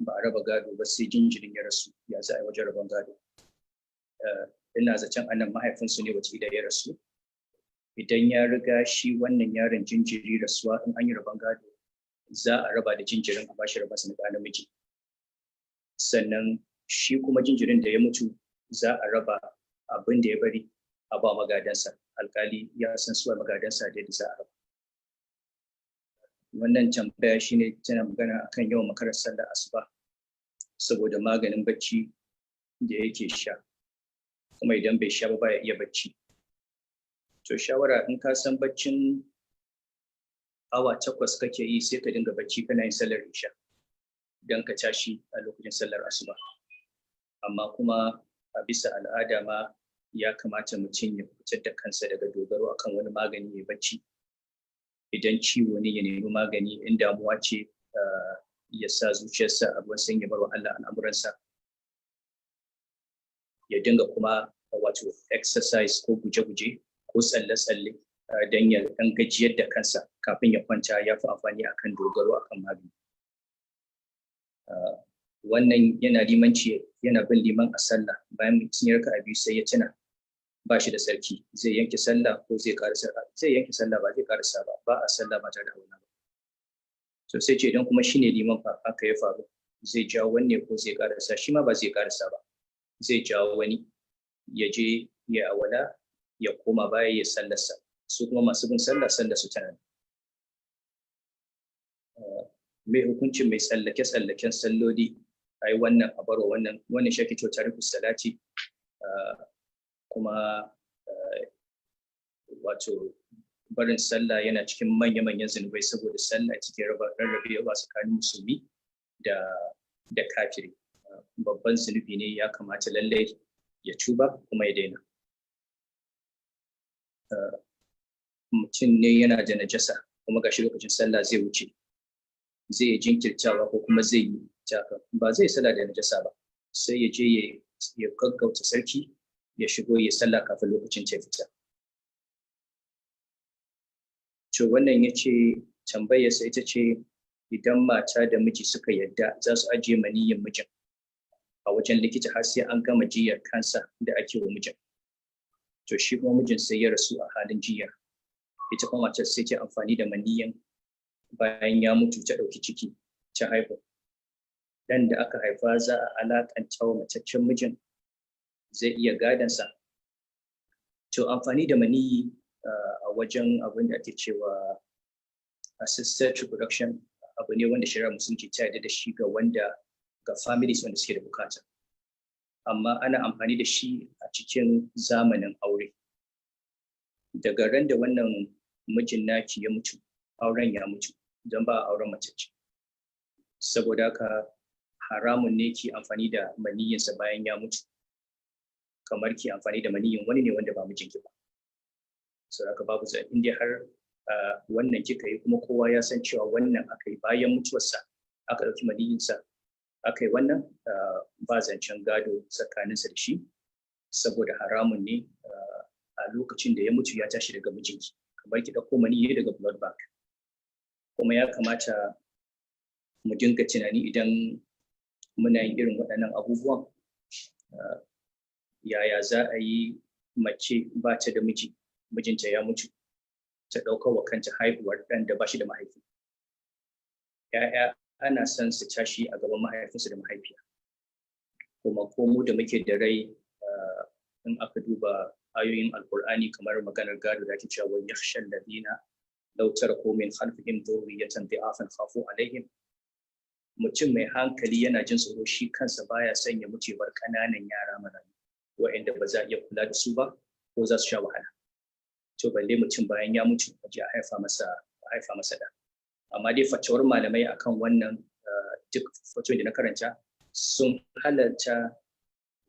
Ba a raba gado ba, sai jinjirin ya rasu, ya za a yi wajen rabon gado? Ina zaton anan mahaifinsu ne wacce ya rasu. Idan ya riga shi wannan yaron jinjiri rasuwa, in an yi rabon gado za a raba da jinjirin, a bashi rabonsa na namiji. Sannan shi kuma jinjirin da ya mutu, za a raba abin da ya bari a ba magadansa. Alkali ya san suwa magadansa da yadda za a raba. Wannan tambaya shine tana magana akan yawan makarar sallar asuba saboda maganin bacci da yake sha, kuma idan bai sha ba baya iya bacci. To, shawara, in ka san baccin awa 8 kake yi, sai ka dinga bacci kana yin sallar isha don ka tashi a lokacin sallar asuba. Amma kuma a bisa al'ada ma ya kamata mutum ya fitar da kansa daga dogaro akan wani magani mai bacci. Idan ciwo ne, ya nemi magani. In damuwa ce, ya sa zuciyarsa a ruwan sanyi, bar wa Allah al'amuransa, ya dinga kuma wato exercise ko guje-guje ko tsalle-tsalle don ya dan gajiyar da kansa kafin ya kwanta, ya fi amfani akan dogaro akan magani. Wannan yana limanci, yana bin liman a sallah. Bayan mutum ya raka'a biyu sai ya tuna ba shi da tsarki, zai yanke sallah ko zai karasa? Zai yanke sallah, ba zai karasa ba. Ba a sallah ba tare da alwala ba. To, sai ce idan kuma shine liman fa haka ya faru, zai jawo wanne ko zai karasa? Shi ma ba zai karasa ba, zai jawo wani ya je ya alwala, ya koma baya ya sallarsa. Su kuma masu bin sallah, sallar su tana. Mai hukuncin mai tsallake-tsallaken salloli? Ai wannan a barwa wannan, wannan shi ake cewa tarikus salati. Kuma wato barin sallah yana cikin manya-manyan zunubai, saboda sallah cikin rarrabewa tsakanin musulmi da kafiri. Babban zunubi ne, ya kamata lallai ya tuba kuma ya daina. Mutum ne yana da najasa, kuma gashi lokacin sallah zai wuce, zai yi jinkirtawa ko kuma zai yi taka? Ba zai sallah da najasa ba, sai ya je ya gaggauta tsarki, ya shigo ya sallah kafin lokacin ta fita. To, wannan ya ce tambayarsa ita ce idan mata da miji suka yadda za su ajiye maniyyin mijin a wajen likita har sai an gama jiyar kansa da ake wa mijin, to shi kuma mijin sai ya rasu a halin jiyar, ita kuma matar sai ta amfani da maniyyin bayan ya mutu, ta ɗauki ciki ta haihu, ɗan da aka haifa za a alaƙanta wa mataccen mijin, zai iya gadansa? To, amfani da maniyyi a wajen abin da ake cewa assisted reproduction abu ne wanda shari'ar Musulunci ta yarda da shi ga wanda ga families wanda suke da bukata, amma ana amfani da shi a cikin zamanin aure. Daga ran da wannan mijin naki ya mutu, auren ya mutu, don ba auren mace ce. Saboda haka haramun ne ki amfani da maniyyinsa bayan ya mutu, kamar ki amfani da maniyyin wani ne wanda ba mijinki ba. Saboda haka babu zai, inda har wannan kika yi, kuma kowa ya san cewa wannan aka yi bayan mutuwarsa, aka ɗauki maniyyinsa aka yi wannan, ba zancen gado tsakaninsa da shi, saboda haramun ne. A lokacin da ya mutu ya tashi daga mijinki, kamar ki ɗauko maniyyi daga blood bank. Kuma ya kamata mu dinga tunani idan muna yin irin waɗannan abubuwan. Yaya za a yi mace ba ta da miji, mijinta ya mutu, ta ɗaukar wa kanta haihuwar ɗan da ba shi da mahaifi? ‘Ya'ya ana son su tashi a gaban mahaifinsu da mahaifiya. Kuma ko mu da muke da rai, in aka duba ayoyin Alkur'ani, kamar maganar gado da ake cewa wa yakhsha alladhina law taraku min khalfihim dhurriyatan dhi'afan khafu alaihim, mutum mai hankali yana jin tsoro, shi kansa baya son ya mutu bar ƙananan yara marayu waɗanda ba za a iya kula da su ba ko za su sha wahala. To, balle mutum bayan ya mutu a je a haifa masa da. Amma dai fatawar malamai akan wannan, duk fatoyin da na karanta sun halarta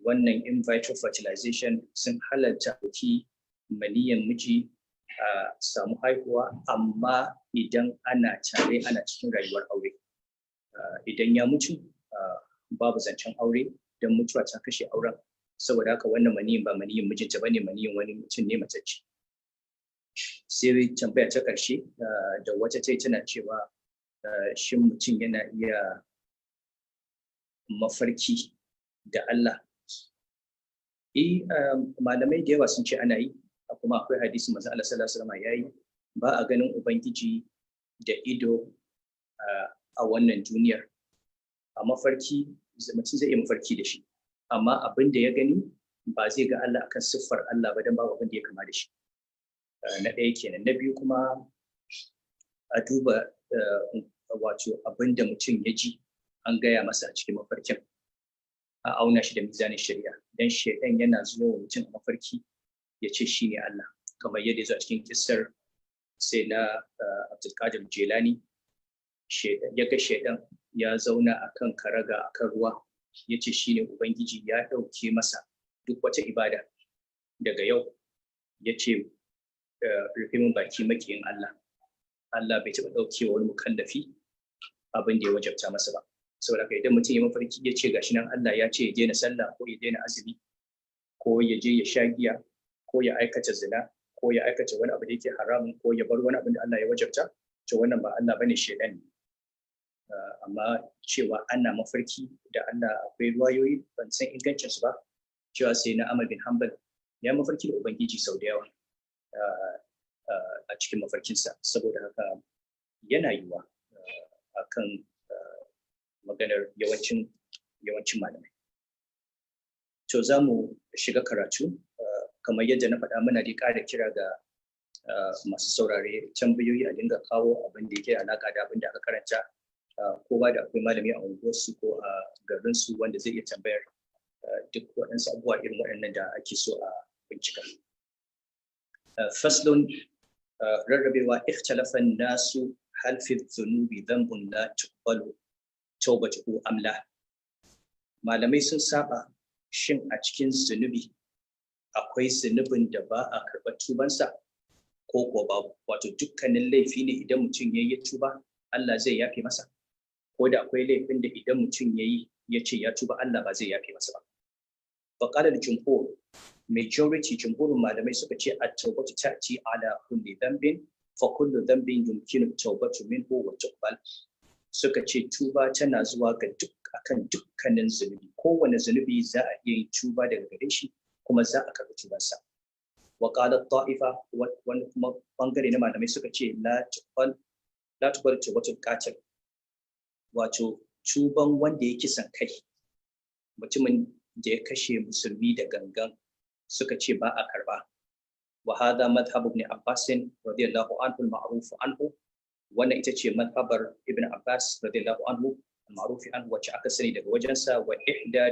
wannan in vitro fertilization, sun halarta ɗauki maniyyan miji a samu haihuwa, amma idan ana tare, ana cikin rayuwar aure. Idan ya mutu, babu zancen aure, don mutuwa ta kashe auren. Saboda haka wannan maniyin ba maniyin mijinta bane, maniyin wani mutum ne matacce. Sai tambaya ta ƙarshe da wata ta tana cewa shin mutum yana iya Mafarki da Allah? Eh, malamai da yawa sun ce ana yi, kuma akwai hadisi manzo Allah sallallahu alaihi wasallam yayi. Ba a ganin Ubangiji da ido a wannan duniyar. A mafarki mutum zai iya mafarki da shi, amma abin da ya gani ba zai ga Allah akan siffar Allah ba, dan babu abin da ya kama da shi. Na ɗaya kenan. Na biyu kuma, a duba wato abin da mutum ya ji an gaya masa a cikin mafarkin, a auna shi da mizanin shari'a, dan shaidan yana zuwa wa mutum a mafarki ya ce shi ne Allah, kamar yadda ya zo a cikin kissar sai na Abdulkadir Jelani. Ya ga shaidan ya zauna a kan karaga a kan ruwa, ya ce shi ne Ubangiji, ya ɗauke masa duk wata ibada daga yau. Ya ce, "Rufe min baki, makiyin Allah. Allah bai taɓa ɗauke wani mukallafi abin da ya wajabta masa ba." Saboda haka, idan mutum ya mafarki ya ce gashi nan Allah ya ce ya daina sallah, ko ya daina azumi, ko ya je ya sha giya, ko ya aikata zina, ko ya aikata wani abu da yake haramun, ko ya bar wani abin da Allah ya wajabta, to wannan ba Allah bane, shedan ne. Amma cewa ana mafarki da Allah, akwai ruwayoyi, ban san ingancin su ba, cewa sai na Ahmad bin Hanbal ya mafarki da Ubangiji sau da yawa a cikin mafarkinsa. Saboda haka yana yiwuwa akan maganar yawancin malamai. To, za mu shiga karatu. Kamar yadda na faɗa, muna dai ƙara kira ga masu saurare, tambayoyi a dinga kawo abin da yake alaƙa da abin da aka karanta, ko ba da akwai malami a unguwarsu ko a garinsu wanda zai iya tambayar duk waɗansu abubuwa irin waɗannan da ake so a bincika. Faslun, rarrabewa. Ikhtalafa nasu hal fi dhunubi dhanbun la tuqbalu tawbatuhu am la. Malamai sun saba, shin a cikin zunubi akwai zunubin da ba a karɓar tubansa ko kuwa babu? Wato dukkanin laifi ne idan mutum ya yi tuba Allah zai yafe masa, ko da akwai laifin da idan mutum ya yi ya ce ya tuba Allah ba zai yafe masa ba? Faqala al-jumhur, majority, jumhurin malamai suka ce at-tawbatu ta'ti ala kulli dhanbin, fa kullu dhanbin yumkinu at-tawbatu minhu wa tuqbal. Suka ce tuba tana zuwa ga duk akan dukkanin zunubi, kowane zunubi za a iya yin tuba daga gare shi kuma za a karɓi tubansa. Wa qala ta'ifa, wani kuma bangare na malamai suka ce la tuqbal, la tuqbal tawbatul qatil, wato tuban wanda ya kisan kai, mutumin da ya kashe musulmi da gangan, suka ce ba a karba. Wa hadha madhhab Ibn Abbas radiyallahu anhu al-ma'ruf anhu. Wannan ita ce madhabar Ibn Abbas radiyallahu anhu, al-ma'ruf anhu, wacce aka sani daga wajensa. Wa ihda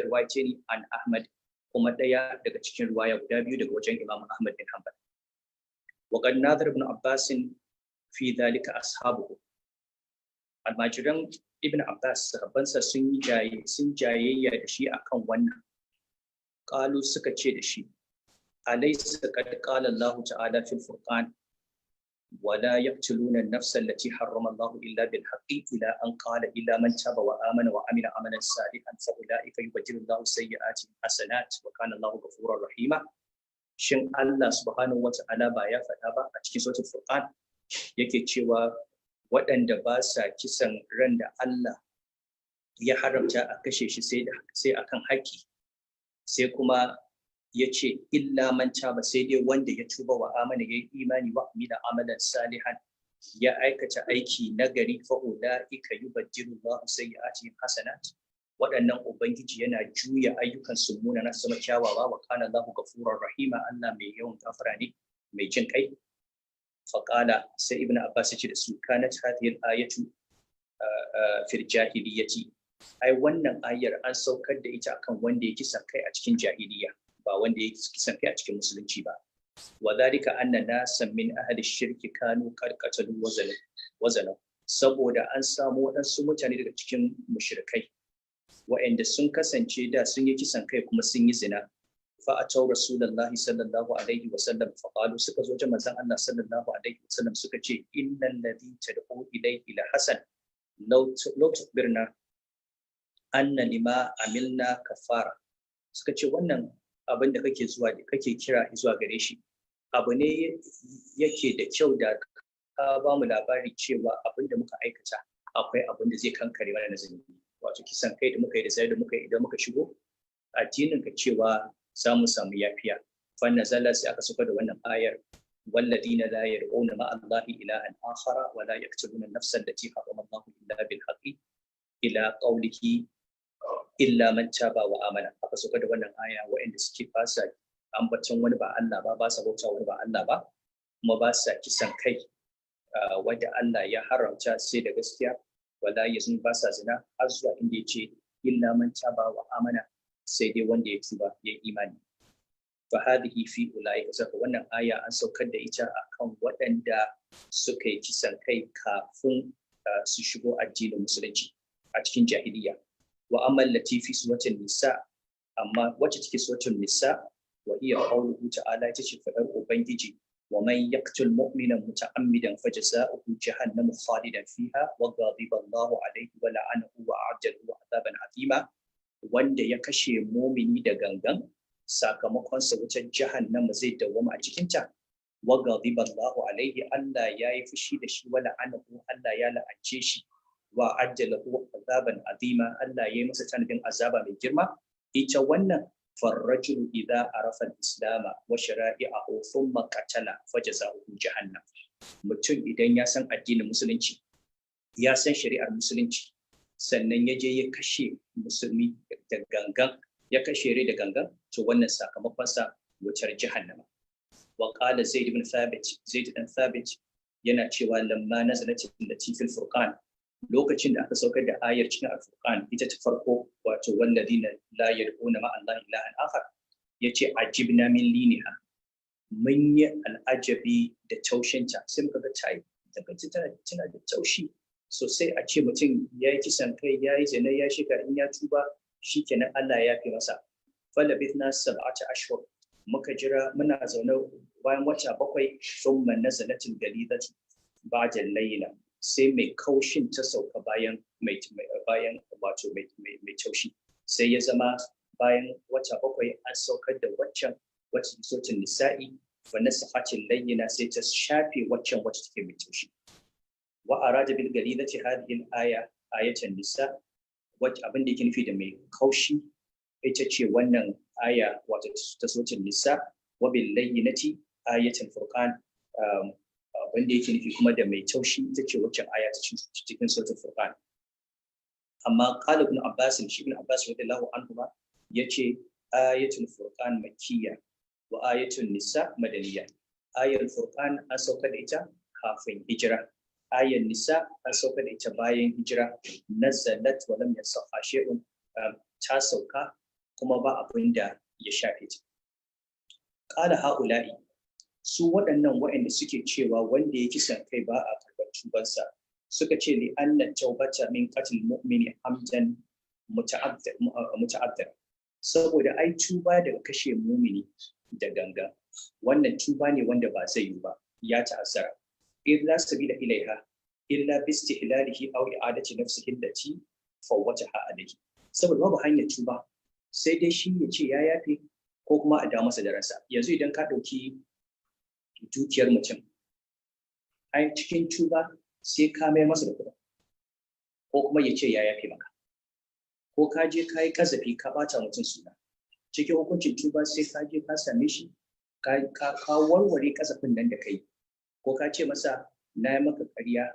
riwayataini an Ahmad, kuma daya daga cikin riwaya guda biyu daga wajen Imam Ahmad bin Hanbal. Wa qad nadhara Ibn Abbas fi dhalika ashabuhu. Almajiran Ibn Abbas, sahabbansa, sun jayayya da shi akan wannan. Qalu, suka ce da shi, alaysa qad qala Allah ta'ala fil Furqan, ولا يقتلون النفس التي حرم الله إلا بالحق، إلى أن قال إلا من تاب وآمن وعمل عملا صالحا فأولئك يبدل الله سيئاتهم حسنات وكان الله غفورا رحيما؟ Shin Allah subhanahu wa ta'ala ba ya faɗa ba a cikin suratul Furqan, yake cewa waɗanda ba sa kisan ran da Allah ya haramta a kashe shi sai akan haƙƙi, sai kuma ya ce illa man ba, sai dai wanda ya tuba, wa amana, ya yi imani, wa amila amalan salihan, ya aikata aiki nagari, fa ulaika yubaddilu Allahu sayyi'atihim hasanat, waɗannan Ubangiji yana juya ayyukan su munana su zama kyawawa, wa kana Allahu ghafurur rahima, Allah mai yawan gafara ne, mai jin kai? Faqala, sai Ibn Abbas ya ce da su, kanat hadhihi al-ayatu fil jahiliyyati. Ai wannan ayar an saukar da ita akan wanda ya kisan kai a cikin jahiliya, ba wanda ya kisan kai a cikin musulunci ba. Wa dhalika anna nasan min ahli shirki kanu qad qatalu wa zanu, saboda an samu waɗansu mutane daga cikin mushrikai waɗanda sun kasance da sun yi kisan kai kuma sun yi zina. Fa atau Rasulullahi sallallahu alaihi wa sallam fa qalu, suka zo wajen manzon Allah sallallahu alaihi wa sallam suka ce, innal ladhi tad'u ilayhi la hasan, law tukhbirna anna lima amilna kafara. Suka ce wannan abin da kake zuwa kake kira zuwa gare shi abu ne yake da kyau, da ka ba mu labari cewa abin da muka aikata akwai abin da zai kankare mana na zunubi. Wato kisan kai da muka yi da sai da muka yi, idan muka shigo addinin ka, cewa za mu samu yafiya. Fa nazala, sai aka sauka da wannan ayar: والذين لا يدعون مع الله إلها آخر ولا يقتلون النفس التي حرم الله إلا بالحق إلى قوله إلا من تاب وآمن. Aka sauka da wannan aya, waɗanda suke fasa ambaton wani ba Allah ba, ba sa bauta wani ba Allah ba, kuma ba sa kisan kai wanda Allah ya haramta sai da gaskiya, ولا يزنون, ba sa zina, har zuwa inda ya ce إلا من تاب وآمن, sai dai wanda ya tuba ya imani. فهذه في أولئك, saka wannan aya an saukar da ita akan waɗanda suka yi kisan kai kafin su shigo addinin Musulunci a cikin jahiliya. وأما التي في سورة النساء, amma wacce take سورة النساء, وهي قوله تعالى, ita ce faɗar Ubangiji: ومن يقتل مؤمنا متعمدا فجزاؤه جهنم خالدا فيها وغضب الله عليه ولعنه وأعد له عذابا عظيما. Wanda ya kashe mumini da gangan, sakamakonsa wutar Jahannama, zai dawwama a cikinta. وغضب الله عليه, Allah ya yi fushi da shi, ولعنه, Allah ya la'ance shi, وأعد له عذابا عظيما, Allah ya yi masa tanadin azaba mai girma. Ita wannan, فالرجل إذا عرف الإسلام وشرائعه ثم قتل فجزاؤه جهنم. Mutum idan ya san addinin Musulunci, ya san shari'ar Musulunci, sannan ya je ya kashe musulmi da gangan, ya kashe rai da gangan, to wannan sakamakonsa wutar Jahannama. وقال زيد بن ثابت, Zaid ibn Thabit yana cewa: لما نزلت التي في الفرقان, lokacin da aka saukar da ayar cikin Al-Furqan, ita ta farko, wato والذين لا يدعون مع الله إلها آخر, yace: عجبنا من لينها, mun yi al'ajabi da taushinta. Sai muka ga tayi daga tana da taushi sosai, a ce mutum ya yi kisan kai, ya yi zina, ya shiga, in ya tuba shikenan Allah ya yafe masa. فلبثنا 7 أشهر, muka jira muna zaune, bayan wata 7, ثم نزلت الغليظة بعد اللينة, sai mai kaushin ta sauka bayan mai bayan wato mai taushi. Sai ya zama bayan wata 7 an saukar da waccan wacce suratul Nisa'i, فنسخت اللينة, sai ta shafe waccan wacce take mai taushi. وأراد بالغليظة هذه الآية آية النساء, wacce abin da yake nufi da mai kaushi ita ce wannan aya, wato ta suratul Nisa, وباللينة آية الفرقان, abin da yake nufi kuma da mai taushi ita ce waccan aya ta cikin suratul Furqan. Amma قال ابن عباس, shi Ibn Abbas رضي الله عنهما yace: آية الفرقان مكية وآية النساء مدنية. Ayar Furqan an sauka da ita kafin hijira, ayar Nisa an sauka da ita bayan hijira. نزلت ولم ينسخها شيء, ta sauka kuma ba abin da ya shafe ta. قال هؤلاء, su waɗannan waɗanda suke cewa wanda ya kisan kai ba a karɓar tubansa, suka ce: لأن التوبة من قتل المؤمن عمدا متعذرة, saboda ai tuba daga kashe mumini da ganga, wannan tuba ne wanda ba zai yi ba, ya ta'azzara. إذ لا سبيل إليها إلا باستحلاله أو إعادة نفسه التي فوتها عليه, saboda babu hanyar tuba sai dai shi ya ce ya yafe ko kuma a dawo masa da ransa. Yanzu idan ka ɗauki dukiyar mutum, ai cikin tuba sai ka mayar masa da kuɗin ko kuma ya ce ya yafe maka. Ko ka je ka yi kazafi, ka ɓata mutum suna, cikin hukuncin tuba sai ka je ka same shi, ka warware kazafin nan da kai, ko ka ce masa, "Na yi maka ƙarya,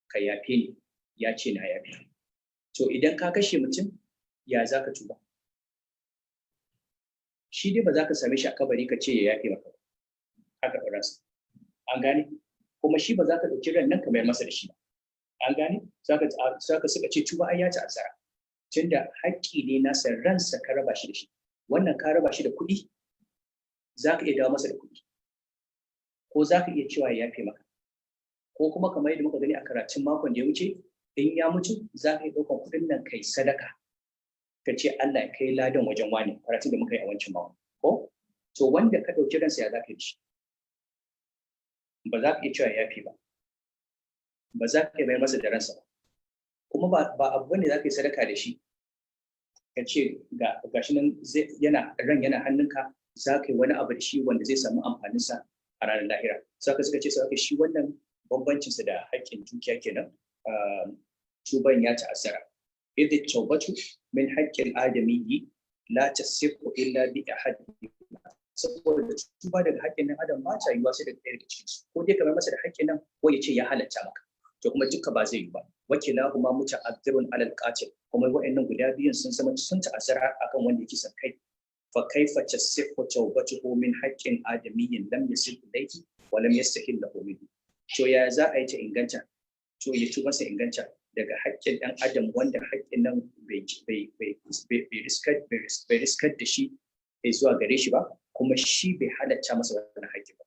ka yafe ni," ya ce, "Na yafe." To idan ka kashe mutum, ya za ka tuba? Shi dai ba za ka same shi a kabari ka ce ya yafe maka ba, ka karɓi ransa, an gane? Kuma shi ba za ka ɗauki ran nan ka mayar masa da shi ba, an gane? Za ka suka ce tuba ai ya ta'azzara, tunda haƙƙi ne nasa, ransa ka raba shi da shi. Wannan ka raba shi da kuɗi, za ka iya dawo masa da kuɗi, ko za ka iya cewa ya yafe maka, ko kuma kamar yadda muka gani a karatun makon da ya wuce, in ya mutu za ka iya ɗaukan kuɗin nan kai sadaka, ka ce Allah ya kai ladan wajen wani, karatun da muka yi a wancan mako ko. To wanda ka ɗauki ransa, ya za ka yi shi? Ba za ka iya cewa ya yafe ba, ba za ka iya mayar masa da ransa ba, kuma ba abu bane za ka yi sadaka da shi, ka ce ga gashi nan yana ran yana hannunka, za ka yi wani abu da shi wanda zai samu amfaninsa a ranar lahira. Saka suka ce saka shi wannan bambancinsa da haƙƙin dukiya kenan, tuban ya ta'azzara. Idh tawbatu min haqqil adamiyyi la tasihu illa bi ahadi, saboda tuba daga haƙƙin nan adam ba ta yiwuwa sai daga ɗaya daga cikin su, ko dai kamar masa da haƙƙin nan ko ya ce ya halatta maka, to kuma duka ba zai yi ba. Wakilahuma muta'azzirun alal qatil, kuma wa'annan guda biyun sun zama sun ta'azzara akan wanda yake san kai. Fa kaifa tasihhu tawbatuhu min haqqin adamiyyin lam yasil ilayhi wa lam yastahil lahu minhu. To ya za a yi ta inganta, to ya tuba sa inganta daga haƙƙin ɗan adam wanda haƙƙin nan bai riskar da shi zuwa gare shi ba, kuma shi bai halatta masa wannan haƙƙi ba.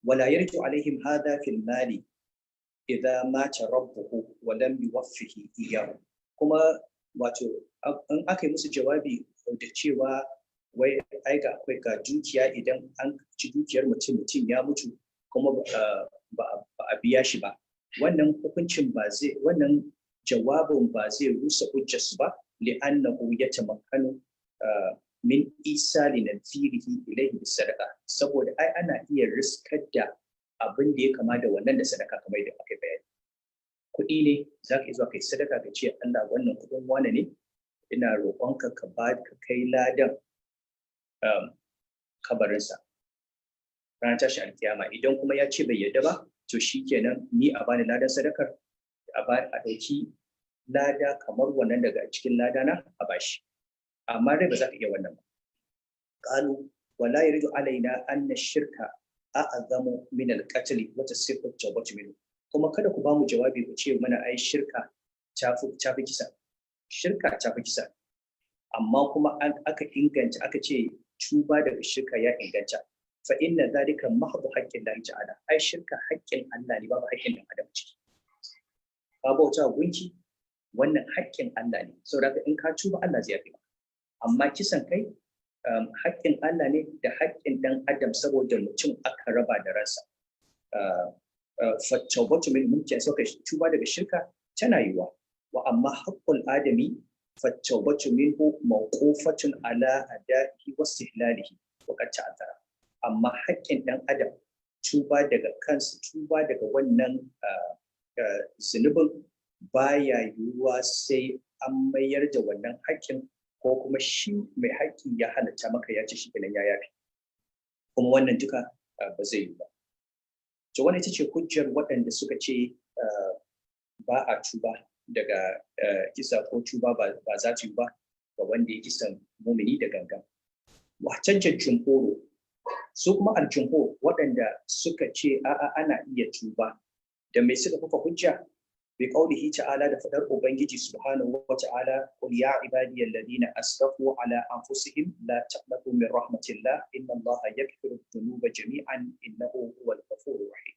Wala yarju alaihim hadha fil mali idza mata rabbuhu wa lam yuwaffihi iyyahu. Kuma wato in aka yi musu jawabi da cewa wai ai ga akwai ga dukiya, idan an ci dukiyar mutum, mutum ya mutu kuma ba a biya shi ba, wannan hukuncin ba zai, wannan jawabin ba zai rusa hujjarsu ba. Li'annahu yatamakkanu min isali nadhirihi ilayhi bisadaqa, saboda ai ana iya riskar da abin da ya kama da wannan da sadaka, kamar da aka bayani. Kuɗi ne za ka iya zuwa kai sadaka ka ce Allah wannan kuɗin wane ne, ina roƙonka ka ba ka kai ladan kabarinsa ranar tashi alkiyama. Idan kuma ya ce bai yarda ba, to shikenan ni a bani ladan sadakar, a ɗauki lada kamar wannan daga cikin ladana a bashi. Amma dai ba za ka iya wannan ba. Qalu wala yuridu alaina anna shirka a'zamu min al-qatl wa tasihhu tawbatu minhu. Kuma kada ku bamu jawabi ku ce mana ai shirka ta fi kisa. Shirka ta fi kisa. Amma kuma aka inganta, aka ce tuba daga shirka ya inganta. Fa inna dhalika mahdhu haqqin Allah ta'ala. Ai shirka haƙƙin Allah ne, babu haƙƙin dan adam ciki. Ka bauta gunki, wannan haƙƙin Allah ne. Saboda in ka tuba Allah zai yafe maka. Amma kisan kai haƙƙin Allah ne da haƙƙin ɗan adam, saboda mutum aka raba da ransa. Fattawbatu min mumkin, sauka tuba daga shirka tana yiwuwa. Wa amma haqqul adami fattawbatu minhu mawqufatun ala ada'ihi wa istihlalihi wa qad ta'azzara. Amma haƙƙin ɗan adam tuba daga kansa, tuba daga wannan zunubin baya yiwuwa sai an mayar da wannan haƙƙin, ko kuma shi mai haƙƙi ya halatta maka ya ce shi kenan ya yafi. Kuma wannan duka ba zai yi ba. To wannan ita ce hujjar waɗanda suka ce ba a tuba daga kisa, ko tuba ba za ta yi ba ga wanda ya kisan mumini da gangan. Wahtajjar jumhuru, su kuma aljumhur waɗanda suka ce a'a ana iya tuba, da mai suka kafa hujja? Bi qaulihi ta'ala, da fadar Ubangiji subhanahu wa ta'ala, qul ya ibadiyal ladina asrafu ala anfusihim la taqnatu min rahmatillah inna Allaha yaghfiru dhunuba jami'an innahu huwal ghafurur rahim.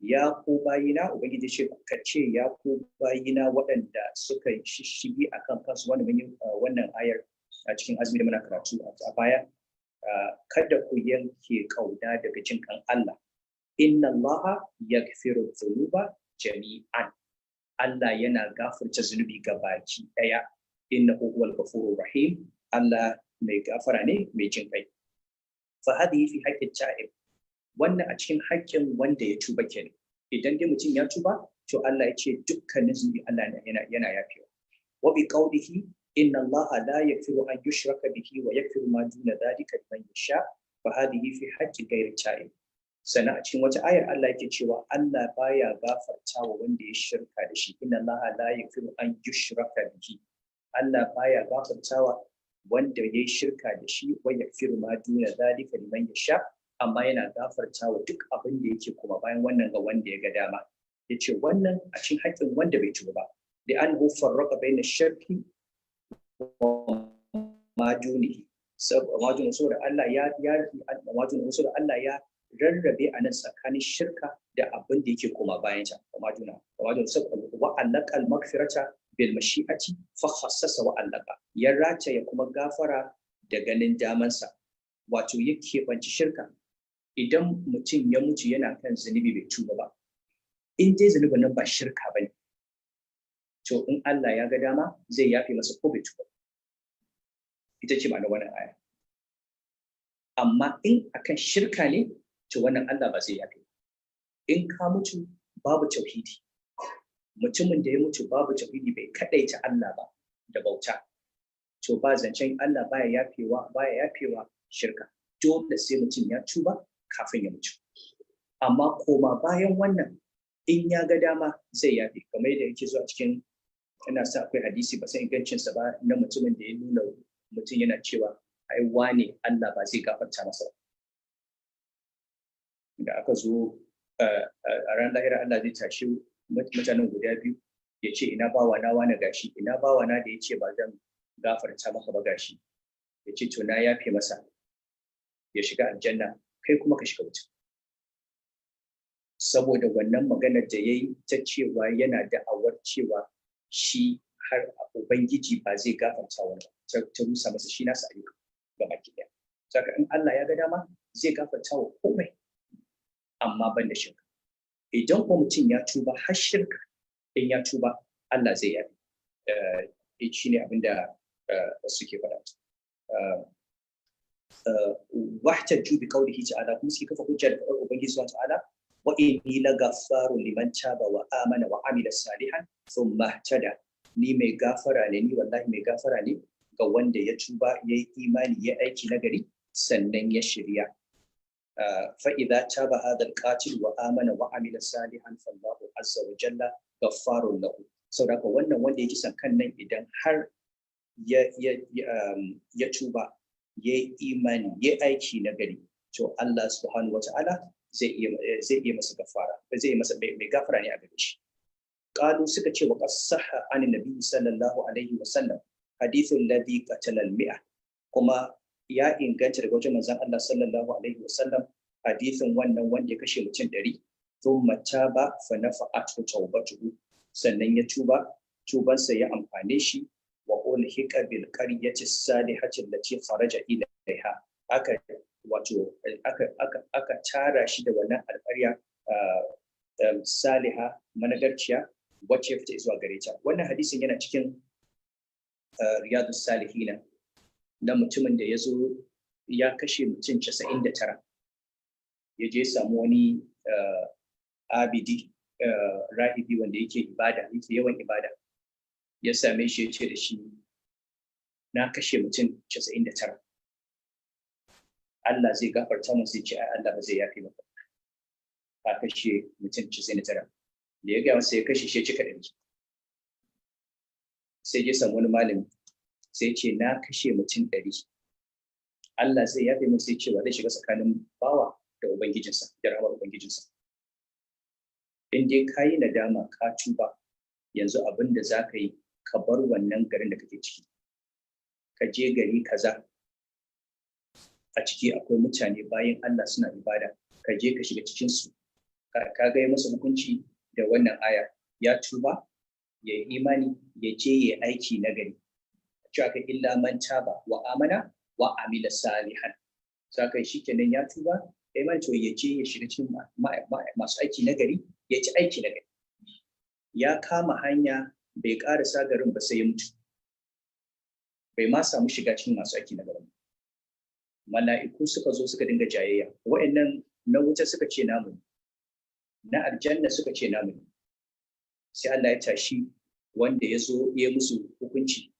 Ya ku bayina, Ubangiji ce ka ce ya ku bayina waɗanda suka shishigi akan kansu. Wannan mun yi wannan ayar a cikin azumi da muna karatu a baya. Kada ku yanke kauna daga jin kan Allah. Inna Allaha yaghfiru dhunuba jami'an. Allah yana gafarta zunubi ga baki daya. Innahu huwal ghafurur rahim. Allah mai gafara ne mai jin kai. Fa hadhihi fi haqqi ta'ib. Wannan a cikin haƙƙin wanda ya tuba kenan. Idan dai mutum ya tuba, to Allah ya ce dukkanin zunubi Allah yana yafewa. Wa bi qawlihi inna Allaha la yaghfiru an yushraka bihi wa yaghfiru ma duna dhalika liman yasha. Fa hadhihi fi haqqi ghairi ta'ib. Sannan a cikin wata ayar Allah yake cewa Allah baya gafarta wa wanda ya shirka da shi. Inna Allaha la yaghfiru an yushraka bihi. Allah baya gafartawa wanda ya shirka da shi, wa yaghfiru ma duna dhalika liman yasha, amma yana gafartawa duk abin da yake kuma bayan wannan ga wanda ya ga dama. Yace wannan a cikin haƙƙin wanda bai tuba ba. Da an farraqa baina shirki wa ma dunihi. Saboda Allah ya saboda Allah ya rarrabe a nan tsakanin shirka da abin da yake koma bayan ta. Wa majuna wa allaka al maghfirata bil mashi'ati fa khassasa wa allaka, ya rataya kuma gafara da ganin damansa, wato ya keɓanci shirka. Idan mutum ya mutu yana kan zunubi bai tuba ba, in dai zunubin nan ba shirka bane, to in Allah ya ga dama zai yafe masa ko bai tuba. Ita ce ma'anar wannan aya. Amma in akan shirka ne, to wannan Allah ba zai yafe. In ka mutu babu tauhidi, Mutumin da ya mutu babu tauhidi, bai kadaita Allah ba da bauta, to ba zancen Allah baya yafewa, baya yafewa shirka. Dole sai mutum ya tuba kafin ya mutu. Amma koma bayan wannan, in ya ga dama zai yafe, kamar yadda yake zuwa cikin, ina sa akwai hadisi, ba san ingancinsa ba, na mutumin da ya nuna mutum yana cewa, "Ai wane Allah ba zai gafarta masa ba." Da aka zo a ran lahira, Allah zai tashi mutanen guda biyu, ya ce, "Ina bawa na wane? Gashi. Ina bawa na da ya ce ba zan gafarta maka ba? Gashi." Ya ce, "To, na yafe masa, ya shiga aljanna, kai kuma ka shiga wuta," saboda wannan maganar da ya yi ta cewa yana da'awar cewa shi har Ubangiji ba zai gafarta wani ba, ta rusa masa shi nasa ayyuka ga baki ɗaya. Saka in Allah ya ga dama zai gafarta wa komai, amma ban da shirka. Idan ko mutum ya tuba, har shirka in ya tuba Allah zai yafe. Shi ne abin da suke faɗa. واحتجوا بقوله تعالى, kuma suke kafa hujja da faɗar Ubangiji subhanahu ta'ala, وإني لغفار لمن تاب وآمن وعمل صالحا ثم اهتدى. Ni mai gafara ne, ni wallahi mai gafara ne ga wanda ya tuba, ya yi imani, ya aiki nagari, sannan ya shirya. فإذا تاب هذا القاتل وآمن وعمل صالحا فالله عز وجل غفار له. Saboda wannan wanda ya kisan kan nan, idan har ya tuba, ya yi imani, ya aiki nagari, to Allah subhanahu wata'ala zai iya masa gafara, zai iya masa, mai gafara ne a gare shi. قالوا, suka ce, وقد صح عن النبي صلى الله عليه وسلم حديث الذي قتل المئة. Kuma ya inganta daga wajen manzon Allah sallallahu alaihi wasallam hadithin wannan wanda ya kashe mutum 100, ثم تاب فنفعته توبته, sannan ya tuba, tubansa ya amfane shi, وألحق بالقرية الصالحة التي خرج إليها, aka wato aka tara shi da wannan alƙarya saliha, managarciya, wacce ya fita zuwa gare ta. Wannan hadisin yana cikin Riyadus Salihina, na mutumin da ya zo ya kashe mutum 99, ya je samu wani abidi, rahibi wanda yake ibada, yake yawan ibada, ya same shi, ya ce da shi, "Na kashe mutum 99, Allah zai gafarta mun?" Sai ce, "Ai Allah ba zai yafe maka, ka kashe mutum 99." Da ya gaya masa, ya kashe shi, ya cika 100. Sai ya samu wani malami, sai ce, "Na kashe mutum 100, Allah zai yafe mun?" Sai ce, "Wa zai shiga tsakanin bawa da ubangijinsa, da rahamar ubangijinsa? In dai ka yi nadama, ka tuba, yanzu abin da za ka yi, ka bar wannan garin da kake ciki, ka je gari kaza, a ciki akwai mutane bayan Allah suna ibada, ka je ka shiga cikinsu." Ka ga masa hukunci da wannan aya: ya tuba, ya yi imani, ya je ya aiki nagari. Cewa ka إلا من تاب وآمن وعمل صالحا. Saka shi kenan, ya tuba, ya imani, to ya je ya shiga cikin masu aiki nagari, ya ci aiki nagari. Ya kama hanya, bai karasa garin ba sai ya mutu, bai ma samu shiga cikin masu aiki nagarin. Mala'iku suka zo suka dinga jayayya. Wa'annan na wuta suka ce namu ne, na aljanna suka ce namu ne. Sai Allah ya tashi wanda ya zo ya musu hukunci,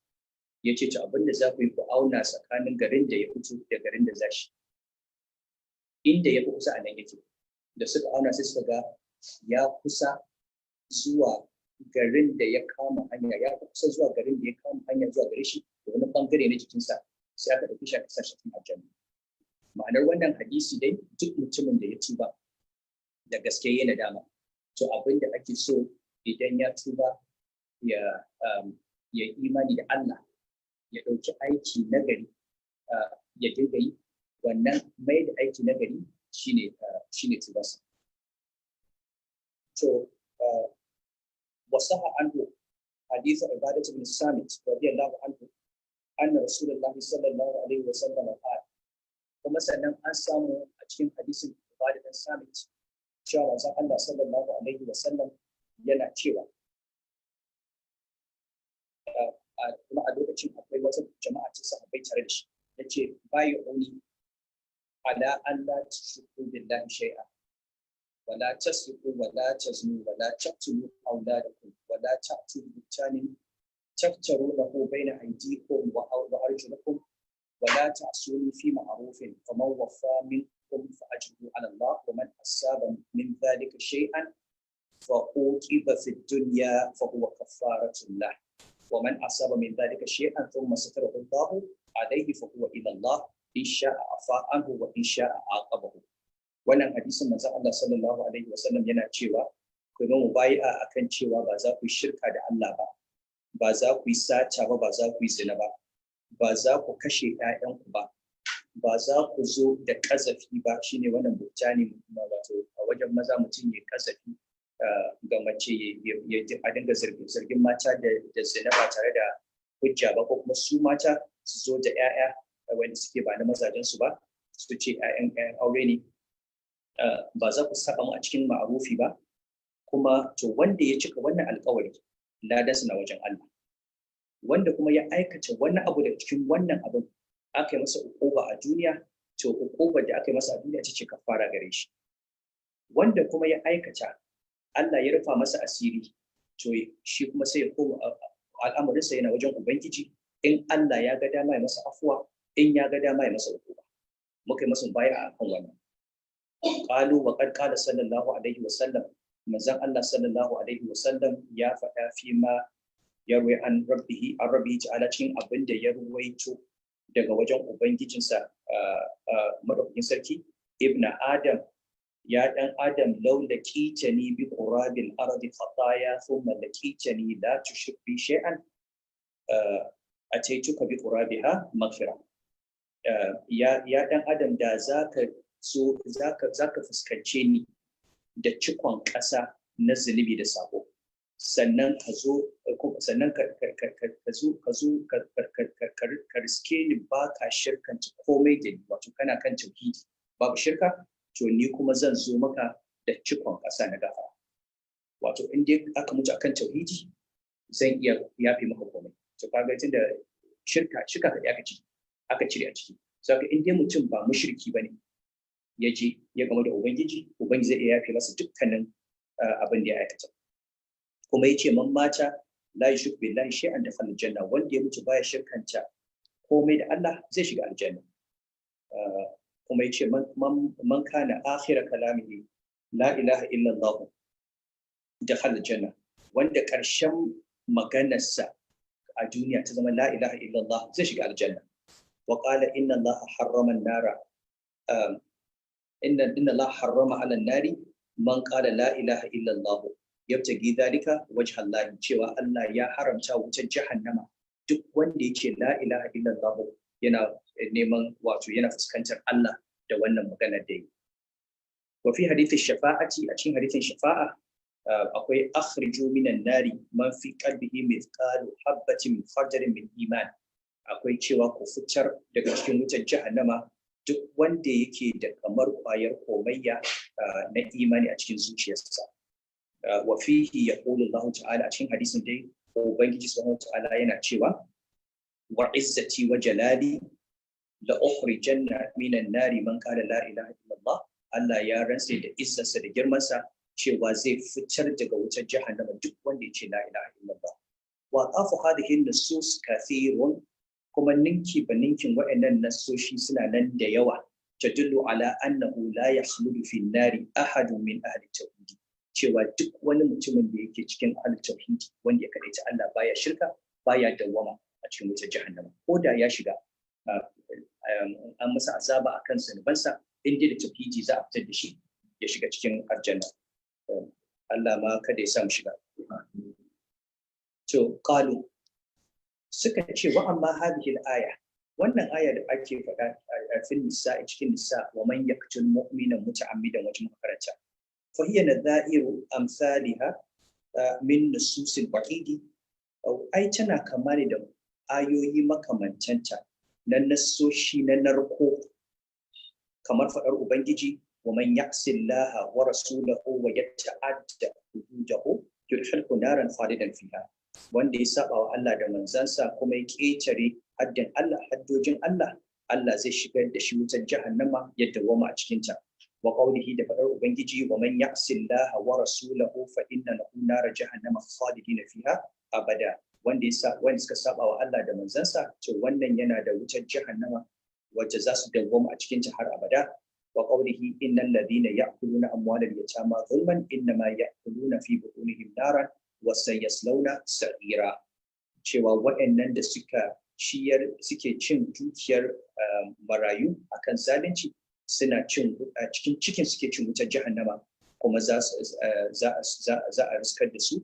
ya ce, "To, abin da za ku yi, ku auna tsakanin garin da ya fito da garin da za shi, inda ya fi kusa a nan yake." Da suka auna, sai suka ga ya kusa zuwa garin da ya kama hanya, ya kusa zuwa garin da ya kama hanya zuwa gare shi da wani bangare na jikinsa. Sai aka ɗauki shi aka sa shi cikin aljanna. Ma'anar wannan hadisi dai, duk mutumin da ya tuba da gaske, ya nadama, to abin da ake so, idan ya tuba, ya imani da Allah, ya ɗauki aiki nagari ya dinga yi, wannan mai da aiki nagari shine tubarsa. To, وصح عنه حديث عبادة بن الصامت رضي الله عنه أن رسول الله صلى الله عليه وسلم قال. Kuma sannan an samu a cikin hadisin Ubada bin Samit cewa manzon Allah sallallahu alaihi wasallam yana cewa, kuma a lokacin akwai wata jama'a ta sahabbai tare da shi, yace, بايعوني على ألا تشركوا بالله شيئا Wala tasriqu wala taznu wala taqtulu awladakum wala ta'tu bi taftarunahu bayna aydikum wa arjulakum wala ta'suni fi ma'rufin faman waffa minkum fa ajruhu 'ala Allah wa man asaba min dhalika shay'an fa uqiba fi dunya fa huwa kaffaratun lah wa man asaba min dhalika shay'an thumma satarahu Allah alayhi fa huwa ila Allah in sha'a afa anhu wa in sha'a aqabahu. Wannan hadisin manzon Allah sallallahu alaihi wasallam yana cewa ku yi mubayi'a akan cewa ba za ku shirka da Allah ba, ba za ku yi sata ba, ba za ku yi zina ba, ba za ku kashe ƴaƴanku ba, ba za ku zo da kazafi ba. Shine wannan buhtani, wato a wajen maza mutum ya kazafi ga mace, ya a dinga zargin mata da zina ba tare da hujja ba, ko kuma su mata su zo da ƴaƴa wanda suke ba na mazajen su ba, su ce ƴaƴan aure ne. Ba za ku saba mu a cikin ma'arufi ba. Kuma to wanda ya cika wannan alƙawari, ladansa na wajen Allah. Wanda kuma ya aikata wani abu daga cikin wannan abin, aka yi masa uquba a duniya, to uqubar da aka yi masa a duniya ce kafara gare shi. Wanda kuma ya aikata, Allah ya rufa masa asiri, to shi kuma sai ya koma al'amarinsa yana wajen Ubangiji. In Allah ya ga dama ya masa afuwa, in ya ga dama ya masa uquba. Muka yi masa baya akan wannan. Qalu wa qad qala sallallahu alaihi wa sallam, manzon Allah sallallahu alaihi wa sallam ya faɗa fi ma ya ruwai an rabbihi an rabbihi ta'ala, cikin abin da ya ruwaito daga wajen ubangijinsa madaukakin sarki: Ibna Adam, ya dan Adam, law laqitani bi qurabil ardi khataya thumma laqitani la tushrik bi shay'an ataituka bi qurabiha maghfira. Ya dan Adam, da zaka so zaka fuskance ni da cikon ƙasa na zunubi da sabo, sannan ka zo sannan ka zo ka zo ka riske ni ba ka shirkanta komai da ni, wato kana kan tauhidi babu shirka, to ni kuma zan zo maka da cikon ƙasa na gafara. Wato in dai aka mutu akan tauhidi, zan iya yafe maka komai. To kaga tunda shirka kaɗai aka cire a ciki, saka in dai mutum ba mushriki bane, ya je ya game da Ubangiji, Ubangiji zai iya yafe masa dukkanin abin da ya aikata. Kuma yace man mata la yushrik billahi shay'an dakhala aljanna, wanda ya mutu baya shirkanta komai da Allah zai shiga aljanna. Kuma yace man kana akhira kalamihi la ilaha illa Allah dakhala aljanna, wanda ƙarshen maganarsa a duniya ta zama la ilaha illa Allah zai shiga aljanna. Wa qala inna Allah harrama an-nara, inna Allah harrama 'ala an-nari man qala la ilaha illa Allah yabtagi dhalika wajha Allah, cewa Allah ya haramta wutar jahannama duk wanda yace la ilaha illa Allah yana neman, wato yana fuskantar Allah da wannan magana da yi. Wa fi hadith shafa'ati, a cikin hadithin shafa'a akwai akhriju minan nari man fi qalbihi mithqalu habatin min khardalin min iman, akwai cewa ku fitar daga cikin wutar jahannama duk wanda yake da kamar kwayar komayya na imani a cikin zuciyarsa. Wa fihi yaqulu Allah ta'ala, a cikin hadisin dai Ubangiji subhanahu ta'ala yana cewa wa izzati wa jalali la ukhrijanna minan nari man qala la ilaha illallah. Allah ya rantse da izzarsa da girmansa cewa zai fitar daga wutar jahannama duk wanda ya ce la ilaha illallah. Wa qafu hadhihi nusus kathirun, kuma ninki ba ninkin waɗannan nassoshi suna nan da yawa, tadullu ala annahu la yakhludu fi nari ahadun min ahli tauhidi, cewa duk wani mutumin da yake cikin ahli tauhidi, wanda ya kadaita Allah baya shirka, baya dawwama a cikin wutar jahannama. Ko da ya shiga an masa azaba akan zunubansa, in dai da tauhidi za a fitar da shi ya shiga cikin aljanna. Allah ma kada ya sa mu shiga. To qalu, suka ce wa amma hadhihi al-aya, wannan aya da ake faɗa a fil nisa, cikin nisa, wa man yaqtul mu'mina muta'ammidan, wacce muka karanta, fa hiya nadha'iru amsalha min nususil wa'idi, ai tana kama ne da ayoyi makamantanta na nassoshi na narko, kamar faɗar Ubangiji wa man ya'si Allah wa rasulahu wa yata'adda hududahu yudkhilhu naran khalidan fiha, wanda ya saba wa Allah da manzansa kuma ya ƙetare haddin Allah, haddojin Allah, Allah zai shigar da shi wutar jahannama ya dawwama a cikin ta. Wa qawlihi, da fadar Ubangiji, wa man ya'si Allah wa rasulahu fa inna lahu nar jahannama khalidina fiha abada. Wanda ya wanda suka saba wa Allah da manzansa, to wannan yana da wutar jahannama wacce za su dawwama a cikin ta har abada. Wa qawlihi, innal ladhina ya'kuluna amwalal yatama zulman innama ya'kuluna fi butunihim naran wa sayaslawna sa'ira. Cewa waɗannan da suka ciyar, suke cin dukiyar marayu akan zalunci, suna cin a cikin cikin suke cin wutar jahannama, kuma za a riskar da su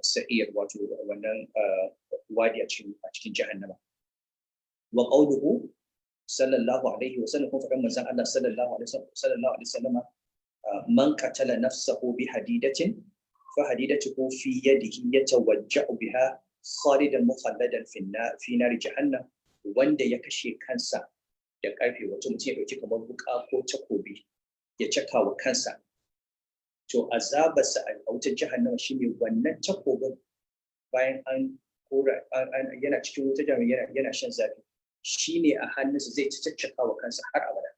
sa'ir, wato wannan wadi a cikin jahannama. Wa qawluhu sallallahu alaihi wa sallam, kuma faɗan manzon Allah sallallahu alaihi wasallam, man qatala nafsahu bi hadidatin fa hadidatuhu fi yadihi yatawajja'u biha khalidan mukhalladan fi nar jahannam. Wanda ya kashe kansa da karfe, wato mutum ya dauki kamar wuka ko takobi ya caka wa kansa, to azabarsa a wutar jahannama shine wannan takobin, bayan an kora yana cikin wutar jahannama yana shan zafi, shine a hannunsa zai caccaka wa kansa har abada,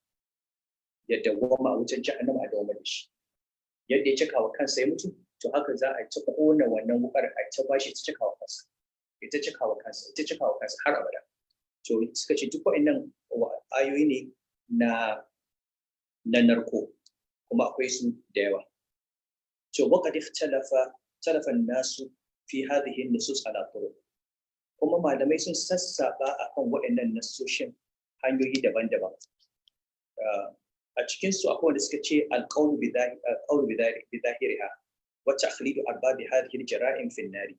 ya dawwama a wutar jahannama, a dawwama da shi. Yadda ya caka wa kansa ya mutu, to haka za a ta kona wannan wukar, a ta bashi ta caka wa kansa, ita caka wa kansa, ita caka wa kansa har abada. To suka ce duk waɗannan ayoyi ne na narko, kuma akwai su da yawa. To waqad ikhtalafa an-nasu fi hadhihi an-nusus ala turuq. Kuma malamai sun sassaba akan waɗannan nassoshin hanyoyi daban-daban. A cikin su akwai wanda suka ce al-qawlu bi dhahiriha wa takhlidu arbabi hadhihi al-jara'im fi an-nari.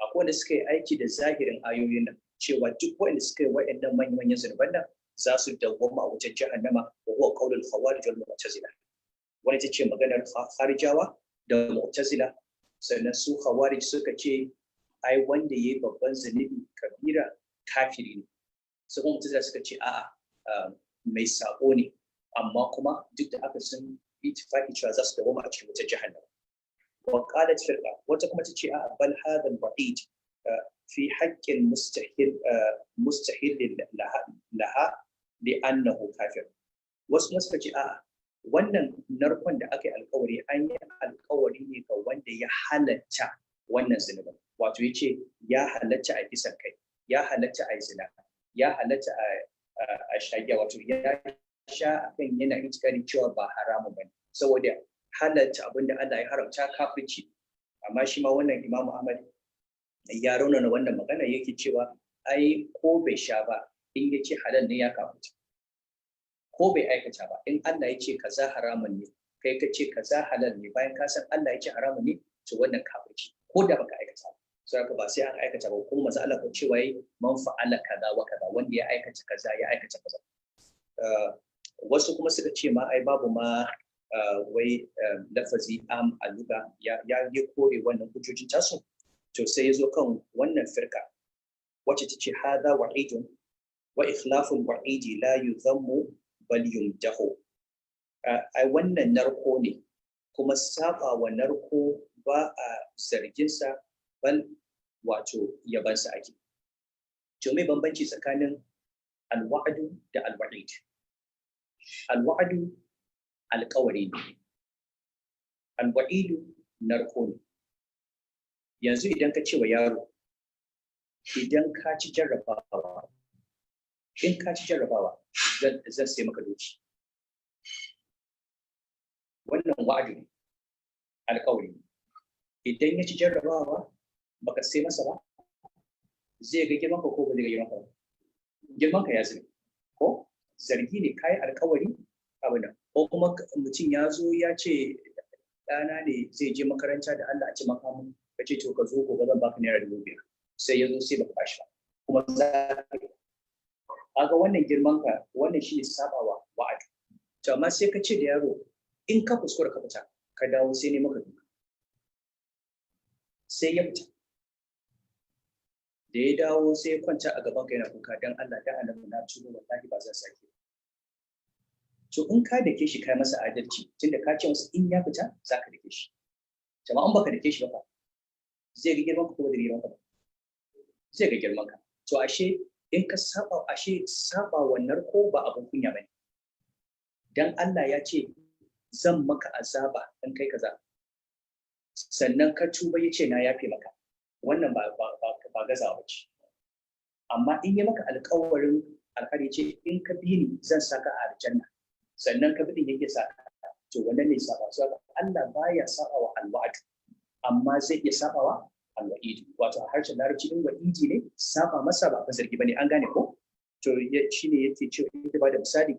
Akwai wanda suka yi aiki da zahirin ayoyin nan, cewa duk waɗanda suka yi waɗannan manyan zunuban nan za su dawwama a wutar jahannama, wa huwa qawlul khawarij wal mu'tazila. Wani ta ce maganar kharijawa da mu'tazila. Sannan su khawarij suka ce ai wanda yayi babban zunubi kabira kafiri ne. Su kuma mu'tazila suka ce a'a, mai sako ne, amma kuma duk da haka sun ittifaqi cewa za su dawwama a cikin wutar jahannama. Wa qalat firqa, wata kuma ta ce a'a, bal hadha al-wa'id fi haqqin mustahil mustahil laha li'annahu kafir. Wasu kuma suka ce a'a, wannan narkon da aka yi alkawari, an yi alkawari ne ga wanda ya halatta wannan zunubin. Wato ya ce ya halatta a kisan kai, ya halatta a zina, ya halatta a shagiya, wato ya sha akan yana itikadi cewa ba haramun bane, saboda halatta abin da Allah ya haramta kafirci. Amma shi ma wannan Imam Ahmad ya raunana wannan magana, yake cewa ai ko bai sha ba, in ya ce halal ne ya kafirta, ko bai aikata ba, in Allah ya ce kaza haramun ne, kai ka ce kaza halal ne, bayan ka san Allah ya ce haramun ne, to wannan kafirci, ko da baka aikata ba. Sai haka ba sai an aikata ba. Kuma manzo Allah ko cewa yi man fa'ala kaza wa kaza, wanda ya aikata kaza ya aikata kaza. Wasu kuma suka ce ma ai babu ma wai lafazi am a luga ya ya kore wannan hujjojin tasu. To sai ya zo kan wannan firka wacce ta ce hadha wa'idun wa ikhlaful wa'idi la yuzammu bal yumdahu. Ai wannan narko ne, kuma saba wa narko ba a zargin sa, bal wato yabansa ake. To me bambanci tsakanin alwa'du da alwa'id? Alwa'du alƙawari ne, alwa'idu narko ne. Yanzu idan ka ce wa yaro, idan ka ci jarrabawa, in ka ci jarrabawa zan sai maka doki, wannan wa'adu ne, alƙawari ne. Idan ya ci jarrabawa baka sai masa ba, zai ga girman ka ko ba zai ga girman ka ba? Girman ka ya zube. Ko zargi ne, kayi alƙawari abu nan. Ko kuma mutum ya zo ya ce ɗana ne zai je makaranta, da Allah a ci makamun, ka ce to ka zo gobe zan baka ₦5,000, sai ya zo sai baka bashi ba, kuma za ka kaga wannan girman ka, wannan shine sabawa wa'adi. To amma sai ka ce da yaro, in ka kuskura ka fita ka dawo sai ne maka duka, sai ya fita, da ya dawo sai ya kwanta a gaban ka yana kuka, dan Allah dan Annabi na tuba, wallahi ba zan sake. To in ka dake shi kai masa adalci, tunda ka ce masa in ya fita zaka dake shi. Jama'an baka dake shi ba zai ga girman ka ko ba zai ga girman ka ba? Zai ga girman ka. To ashe in ka saba, ashe saba wannan ko ba abun kunya bane. Dan Allah ya ce zan maka azaba dan kai kaza, sannan ka tuba ya ce na yafe maka, wannan ba gazawa ce. Amma in ya maka alƙawarin alƙari ce in ka bi ni zan saka a aljanna, sannan ka bi din yake saka, to wannan ne saba. So Allah baya saba wa alwa'd, amma zai iya saba wa alwa'id. Wato a harshen Larabci in wa'idi ne, saba masa ba zargi bane, an gane ko? To shine yake cewa, yake bada misali,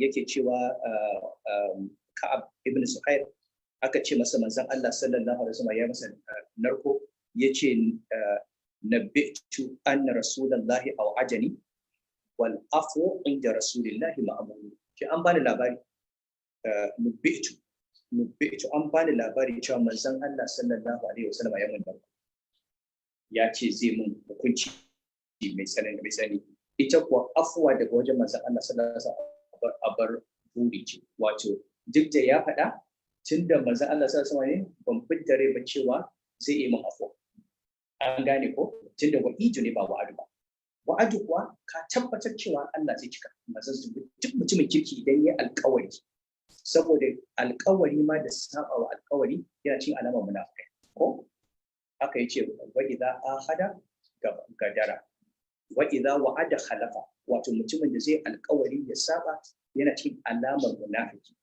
yake cewa Ka'ab ibn Zuhair aka ce masa manzon Allah sallallahu alaihi wasallam ya masa narko, yace nabbitu anna rasulullahi aw ajani wal afwu inda rasulillahi ma'mur. Ki an bani labari, nubbitu an bani labari cewa manzon Allah sallallahu alaihi wasallam ya mun narko, ya ce zai mun hukunci mai tsanani mai tsanani. Ita kuwa afwa daga wajen manzon Allah sallallahu alaihi wasallam abar buri ce. Wato duk da ya faɗa, tunda manzon Allah sallallahu alaihi wasallam ne, ban fidda rai ba cewa zai yi min afwa, an gane ko? Tunda wa'idu ne ba wa'adu ba. Wa'adu kuwa ka tabbatar cewa Allah zai cika. Manzon duk mutumin kirki idan ya alƙawari, saboda alƙawari ma da saba wa alƙawari yana cin alamar munafikai ko? Aka yi ce wa idza ahada gadara wa idza wa'ada khalafa. Wato mutumin da zai alƙawari ya saba yana cin alamar munafiki,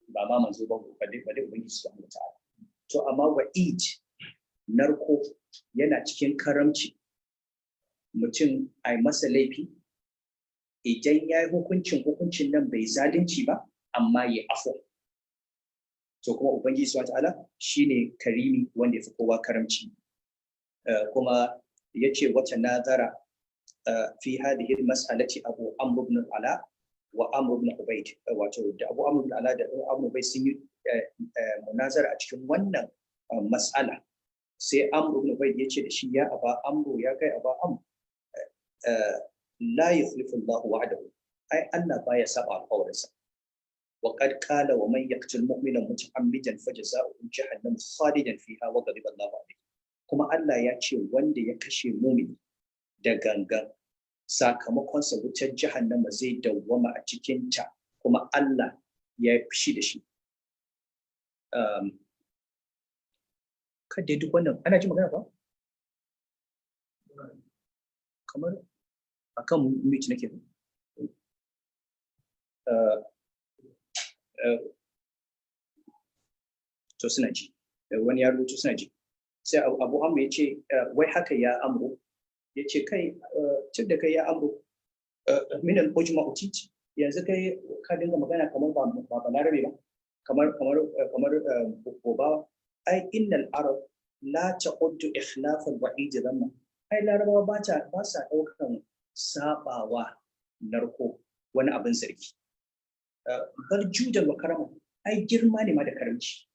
ba ma manzo ba, balle ubangiji subhanahu wataala. To amma wa'id, narko, yana cikin karamci. Mutum a masa laifi, idan ya yi hukuncin nan bai zalunci ba, amma ya afo. To kuma ubangiji subhanahu wataala shine karimi wanda ya fi kowa karamci. Kuma ya ce wata nazara fi hadhihi mas'alati Abu Amr ibn al-Ala wa Amr ibn Ubayd. Wato da Abu Amr ibn al-Ala da Abu Amr Ubayd sun yi munazara a cikin wannan mas'ala. Sai Amr ibn Ubayd ya ce da shi, ya Aba Amru, ya kai Aba Amr, la yukhlifu Allah wa'dahu, ai Allah baya saba alƙawarinsa. Wa qad qala wa man yaqtul mu'mina muta'ammidan fajza'uhu jahannam khalidan fiha wa ghadiba Allahu alayhi. Kuma Allah ya ce wanda ya kashe mumini da gangan, sakamakonsa wutar jahannama, zai dawwama a cikin ta, kuma Allah ya yi fushi da shi. Kada duk wannan ana ji magana ba kamar akan mute nake. To suna ji, wani ya rubutu suna ji. Sai Abu Amru ya ce wai haka ya Amru, ya ce kai tun da kai ya Amru min al-ujma utit, yanzu kai ka dinga magana kamar ba balarabe ba, kamar gobawa. Ai innal arab la ta'uddu ikhlaf al-wa'id dhamma. Ai larabawa ba sa daukan sabawa narko wani abin zargi, bal judan wa karama, ai girma ne ma da karamci.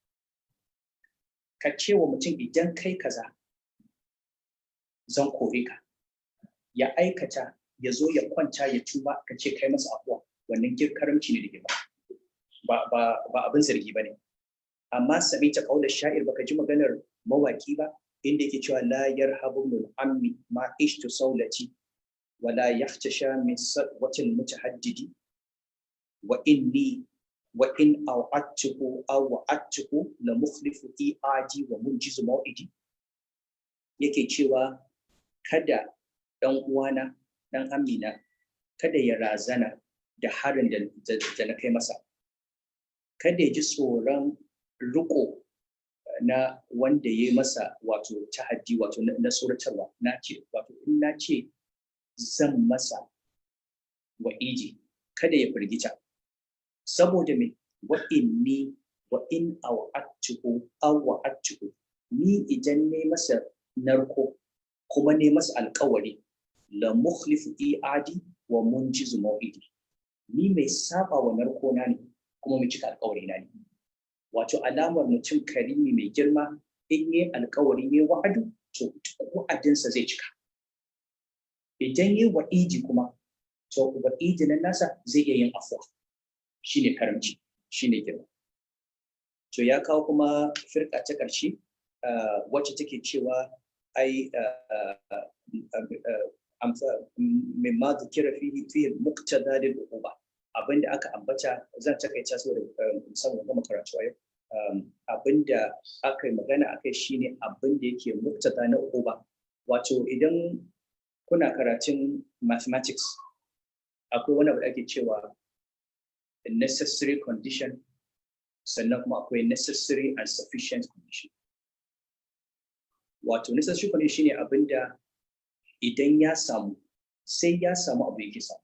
Ka ce wa mutum idan kai kaza zan kore ka, ya aikata, ya zo ya kwanta ya tuba, ka ce kai masa afuwa, wannan karamci ne da girma, ba abin zargi ba ne. Amma sami ta kaula sha'ir, baka ji maganar mawaki ba inda yake cewa la yarhabu mul ammi ma ishtu saulati wala yahtasha min sadwatil mutahaddidi wa inni wa in aw'adtuhu aw wa'adtuhu la mukhlifu i'adi wa munjizu maw'idi. Yake cewa kada dan uwana, dan amina, kada ya razana da harin da na kai masa, kada ya ji tsoron riko na wanda ya yi masa, wato tahaddi, wato na tsoratarwa. Na ce, wato in na ce zan masa wa'idi, kada ya firgita. Saboda me? Wa inni wa in aw'adtuhu aw wa'adtuhu, ni idan ne masa narko kuma ne masa alkawari, la mukhlifu i'adi wa munjizu maw'idi, ni mai saba wa narko na ne kuma mai cika alkawari na ne. Wato alamar mutum karimi mai girma, in yi alkawari ne wa'adu, to wa'adinsa zai cika. Idan yi wa'idi kuma, to wa'idi nan nasa zai iya yin afuwa. Shine karamci, shine girma. To ya kawo kuma firka ta ƙarshe wacce take cewa ai mimma dhukira fihi muqtada lil uquba, Abinda aka ambata, zan takaita saboda musamman gama karatu a yau. Abinda aka yi magana akai shine abin da yake muktada na uquba. Wato idan kuna karatun mathematics, akwai wani abu da ake cewa necessary condition, sannan kuma akwai necessary and sufficient condition. Wato necessary condition shine abinda idan ya samu, sai ya samu abu yake samu.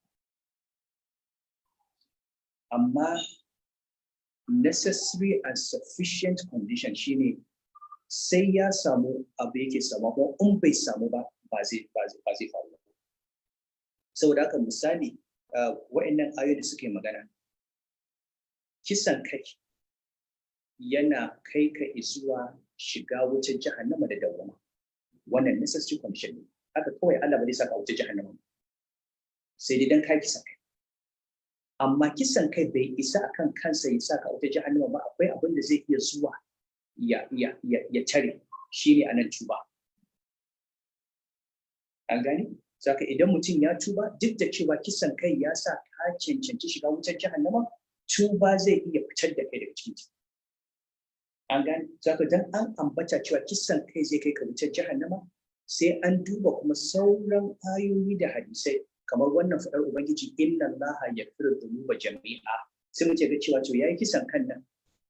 Amma necessary and sufficient condition shine sai ya samu abu yake samu, kuma in bai samu ba, ba zai faru ba. Saboda haka misali, wa'annan ayoyi da suke magana kisan kai yana kai ka zuwa shiga wutar jahannama da dawwama, wannan necessary condition ne. Haka kawai Allah ba zai saka wutar jahannama, sai dai dan kai kisan kai. Amma kisan kai bai isa akan kansa ya saka wutar jahannama ba. Akwai abin da zai iya zuwa ya tare, shine anan tuba. An gane? Saka idan mutum ya tuba, duk da cewa kisan kai ya sa ka cancanci shiga wutar jahannama, tuba zai iya fitar da kai daga cikin ta. An gane? Saka dan an ambata cewa kisan kai zai kai ka wutar jahannama, sai an duba kuma sauran ayoyi da hadisai, kamar wannan faɗar Ubangiji, "Inna Allaha yaghfiru dhunuba jami'a." Sai mu ce ga cewa to yayi kisan kan nan,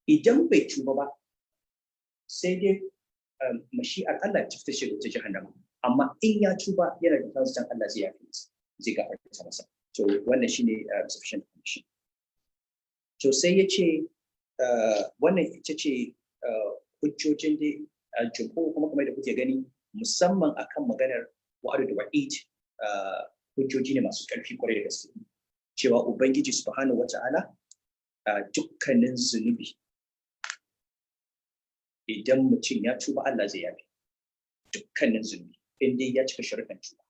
idan bai tuba ba, sai dai mashi'ar Allah ta fitar shi wutar jahannama. Amma in ya tuba, yana da tabbacin Allah zai yafe masa, zai gafarta masa. To wannan shine sufficient condition. To sai ya ce wannan ita ce hujjojin dai jumhur. Kuma kamar da kuke gani, musamman akan maganar wa'adu da wa'id, hujjoji ne masu ƙarfi kwarai da gaske cewa Ubangiji Subhanahu wata'ala, dukkanin zunubi, idan mutum ya tuba, Allah zai yafe dukkanin zunubi in dai ya cika sharuɗan tuba.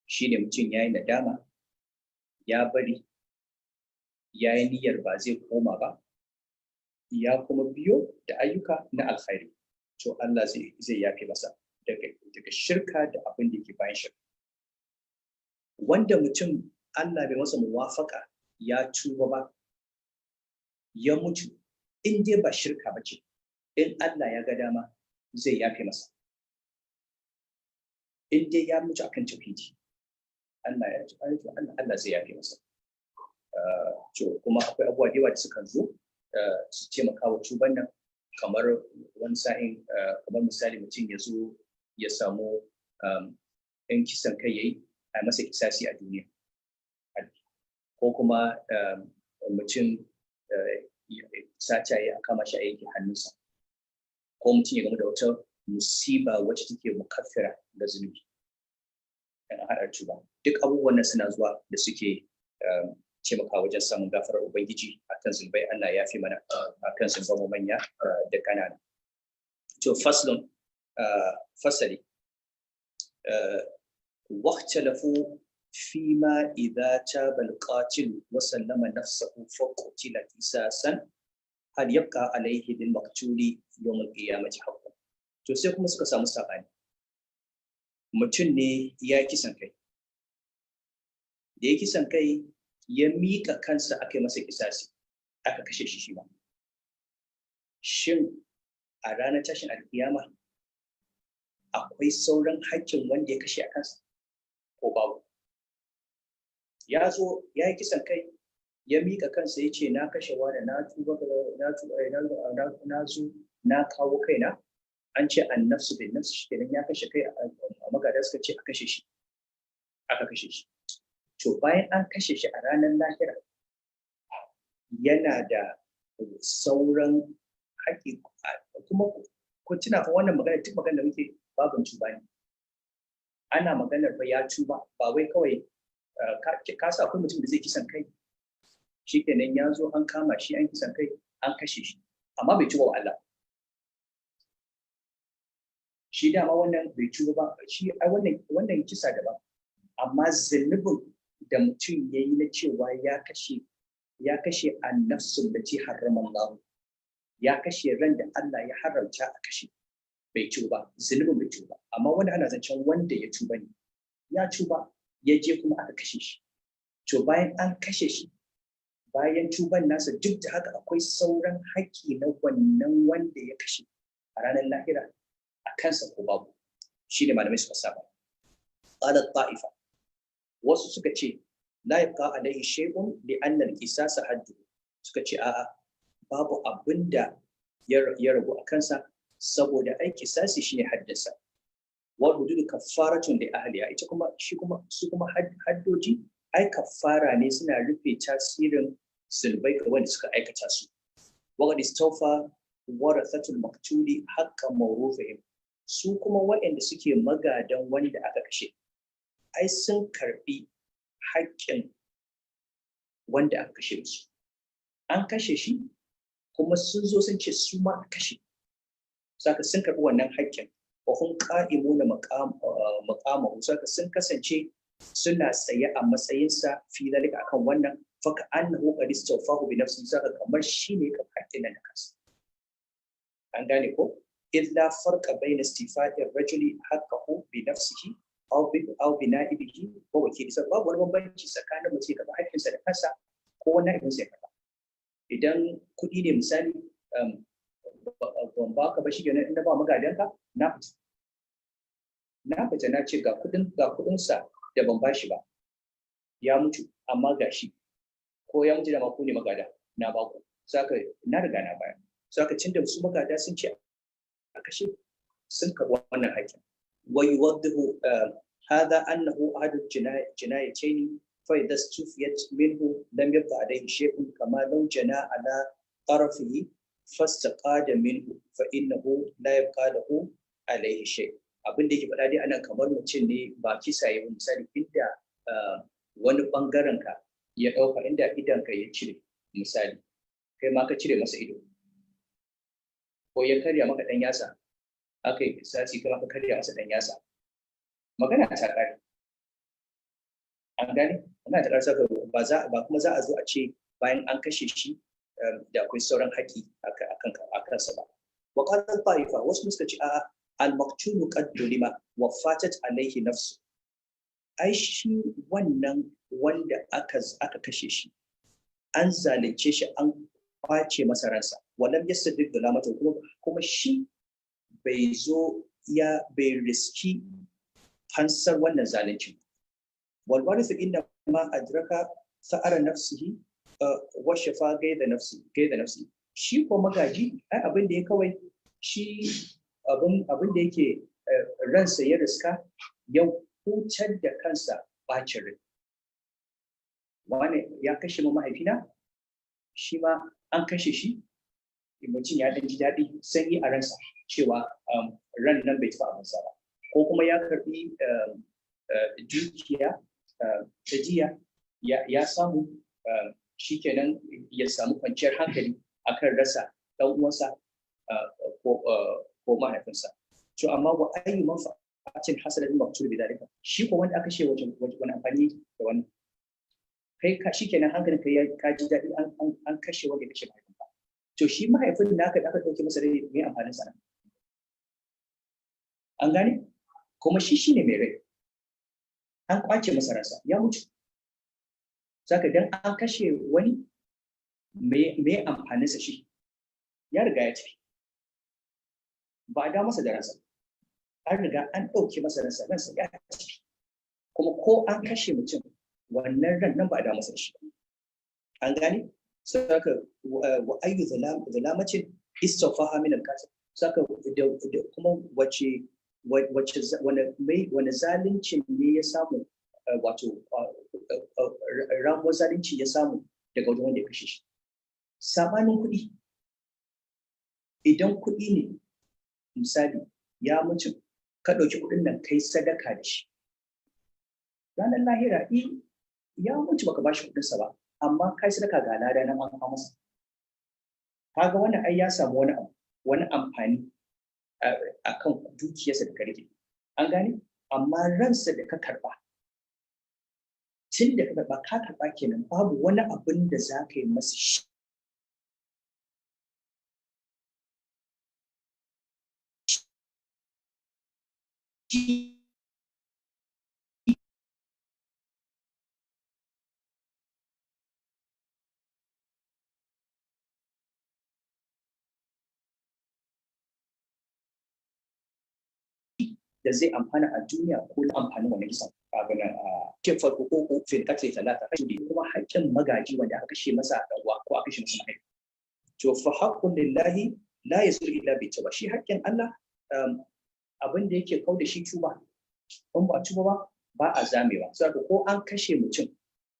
Shine mutum ya yi nadama, ya bari, ya yi niyyar ba zai koma ba, ya kuma biyo da ayyuka na alkhairi, to Allah zai yafe masa daga shirka da abin da yake bayan shirka. Wanda mutum Allah bai masa muwafaka ya tuba ba, ya mutu, in dai ba shirka ba ce, in Allah ya ga dama zai yafe masa, in dai ya mutu akan tauhidi. Allah ya Allah zai yafe masa. To kuma akwai abubuwa da yawa da suka zo su taimaka wa tuban nan, kamar wani sa'in, kamar misali mutum ya zo ya samu yan kisan kai, yayi a masa kisasi a duniya, ko kuma mutum sata ya kama shi a yanke hannunsa, ko mutum ya gamu da wata musiba wacce take mukaffira ga zunubi, an haɗa tuba. Duk abubuwan nan suna zuwa da suke taimaka wajen samun gafarar Ubangiji akan zunubai. Allah ya fi mana akan zunuban manya da ƙanana. To faslun, fasali. واختلفوا فيما إذا تاب القاتل وسلم نفسه فقتل قصاصا، هل يبقى عليه للمقتول يوم القيامة حق؟ To sai kuma suka samu sabani. Mutum ne ya kisan kai, da ya kisan kai ya mika kansa aka yi masa kisasi, aka kashe shi shi ma. Shin a ranar tashin alkiyama akwai sauran hakkin wanda ya kashe a kansa ko babu? Ya zo ya yi kisan kai, ya mika kansa, ya ce, "Na kashe wani, na tuba, na tuba, na zo na kawo kaina." An ce annafsu bin nafsu, shi kenan ya kashe kai, a magada suka ce a kashe shi, aka kashe shi. To bayan an kashe shi, a ranar lahira yana da sauran haƙƙi? Kuma ku tuna fa, wannan magana, duk magana da muke, babin tuba ne. Ana maganar fa ya tuba, ba wai kawai ka sa. Akwai mutum da zai kisan kai, shikenan ya zo an kama shi, an kisan kai, an kashe shi, amma bai tuba wa Allah. Shi dama wannan bai tuba ba shi. Ai wannan kisa daban, amma zunubin da mutum ya yi na cewa ya kashe annafsul lati harrama Allah, ya kashe ran da Allah ya haramta a kashe, bai tuba, zunubin bai tuba. Amma wanda ana zancen wanda ya tuba ne, ya tuba, ya je kuma aka kashe shi. To bayan an kashe shi Bayan tuban nasa duk da haka akwai sauran haƙƙi na wannan wanda ya kashe a ranar lahira a kansa ko babu? Shi ne malamai suka saba. Qalat ta'ifa, wasu suka ce la yabqa alaihi shay'un li anna al-qisas haddu. Suka ce a'a, babu abinda ya ragu a kansa saboda ai kisasi shine haddinsa. Wal hududu kaffaratun li ahliha, ita kuma shi kuma su kuma haddoji ai kaffara ne, suna rufe tasirin zunubai ga wanda suka aikata su. Wa qad istawfa warathatul maqtuli haqqan mawrufihim, su kuma waɗanda suke magadan wanda aka kashe ai sun karbi haƙƙin wanda aka kashe su. An kashe shi kuma sun zo sun ce su ma a kashe, saka sun karbi wannan haƙƙin. Wa hum qa'imuna maqamahu, saka sun kasance suna tsaye a matsayinsa fi zalika akan wannan. Faka annahu qad istawfahu bi nafsihi, saka kamar shine ka haƙƙin nan da kansa. An gane ko? Illa farqa bayna istifa'i ar-rajuli haqqahu bi nafsihi aw bi na'ibihi wa wakili. Sai babu wani bambanci tsakanin mutum ya karɓi haƙƙinsa da kansa ko wani na'ibinsa ya karɓa. Idan kuɗi ne misali, ban baka ba shi kenan, in na ba magadanka na fita. Na fita na ce ga kuɗin, ga kuɗinsa da ban bashi ba. Ya mutu amma ga shi. Ko ya mutu da ma ku ne magada na baku. Saka na riga na bayar. Saka cin da su magada sun ce a kashe sun karɓi wannan haƙƙin. Wa yuwaddihu hadha annahu ahadu jinayatayn fa idha istufiyat minhu lam yabqa alayhi shay'un kama law jana ala tarafihi fastaqada minhu fa innahu la yabqa lahu alayhi shay. Abin da yake faɗa dai anan kamar mutum ne ba kisa ya ba, misali inda wani bangaren ka ya ɗauka, inda idon ka ya cire misali, kai ma ka cire masa ido, ko ya karya maka ɗan yatsa, aka yi kisasi kai ma ka karya masa ɗan yatsa, magana ta ƙare. An gane? Magana ta ƙare, saka ba za ba kuma za a zo a ce bayan an kashe shi da akwai sauran haƙƙi a kansa ba. Wa qala ta'ifa, wasu suka ce a'a, al-maqtulu qad dulima wa fatat alaihi nafsu. Ai shi wannan wanda aka kashe shi an zalunce shi, an kwace masa ransa. Walam yasdiq dulamata, kuma shi bai zo ya bai riski fansar wannan zalunci. Wal warithu inna ma adraka sa'ara nafsihi wa shafa gaida nafsi gaida nafsi. Shi ko magaji ai abin da ya kawai shi abin da yake ransa ya riska ya hutar da kansa bacin rai. Wani ya kashe ma mahaifina, shi ma an kashe shi, mutum ya ɗan ji daɗi sanyi a ransa cewa ran nan bai tafi abinsa ba. Ko kuma ya karɓi dukiya ta jiya ya samu, shikenan ya samu kwanciyar hankali akan rasa ɗan uwansa ko mahaifinsa. To amma wa ayyu manfa'atin hasalat maqtul bi dalika, shi ko wanda aka ce wajen wani amfani da wannan, kai ka shikenan hankalin kai ya ka ji daɗi an kashe wanda ya kashe mahaifinka. To shi mahaifin naka da aka ɗauke masa rai, me amfanin sa? An gane? Kuma shi shine mai rai, an kwace masa ransa, ya mutu. Saka dan an kashe wani, me amfanin sa? Shi ya riga ya tafi, ba a da masa da ransa, an riga an ɗauke masa ransa, ransa ya tafi. Kuma ko an kashe mutum, wannan ran nan ba a da masa shi. An gane? Saka wa ayyu zalamacin istawfaha min al-qatil. Saka da kuma wace wace wani zaluncin ne ya samu, wato ramuwar zalunci ya samu daga wajen wanda ya kashe shi. Sabanin kuɗi, idan kuɗi ne misali ya mutu, ka ɗauki kuɗin nan kai sadaka da shi, ranar lahira ya mutu baka bashi kuɗinsa ba, amma kai sadaka ga lada nan an kawo masa. Kaga wannan ai ya samu wani abu, wani amfani akan dukiyarsa da ka rike. An gane? Amma ransa da ka karɓa, tun da ka karɓa, ka karɓa kenan, babu wani abin da za ka yi masa shi. da zai amfana a duniya ko amfanin wannan kisan abin a ce farko ko ko fil qatl talata kuma haƙƙin magaji wanda aka kashe masa dan uwa ko aka kashe masa mahaifi. To fa haqqun lillahi la yasir illa bi tauba. Shi haƙƙin Allah abin da yake kau da shi tuba. In ba tuba ba, ba a zamewa. Saboda ko an kashe mutum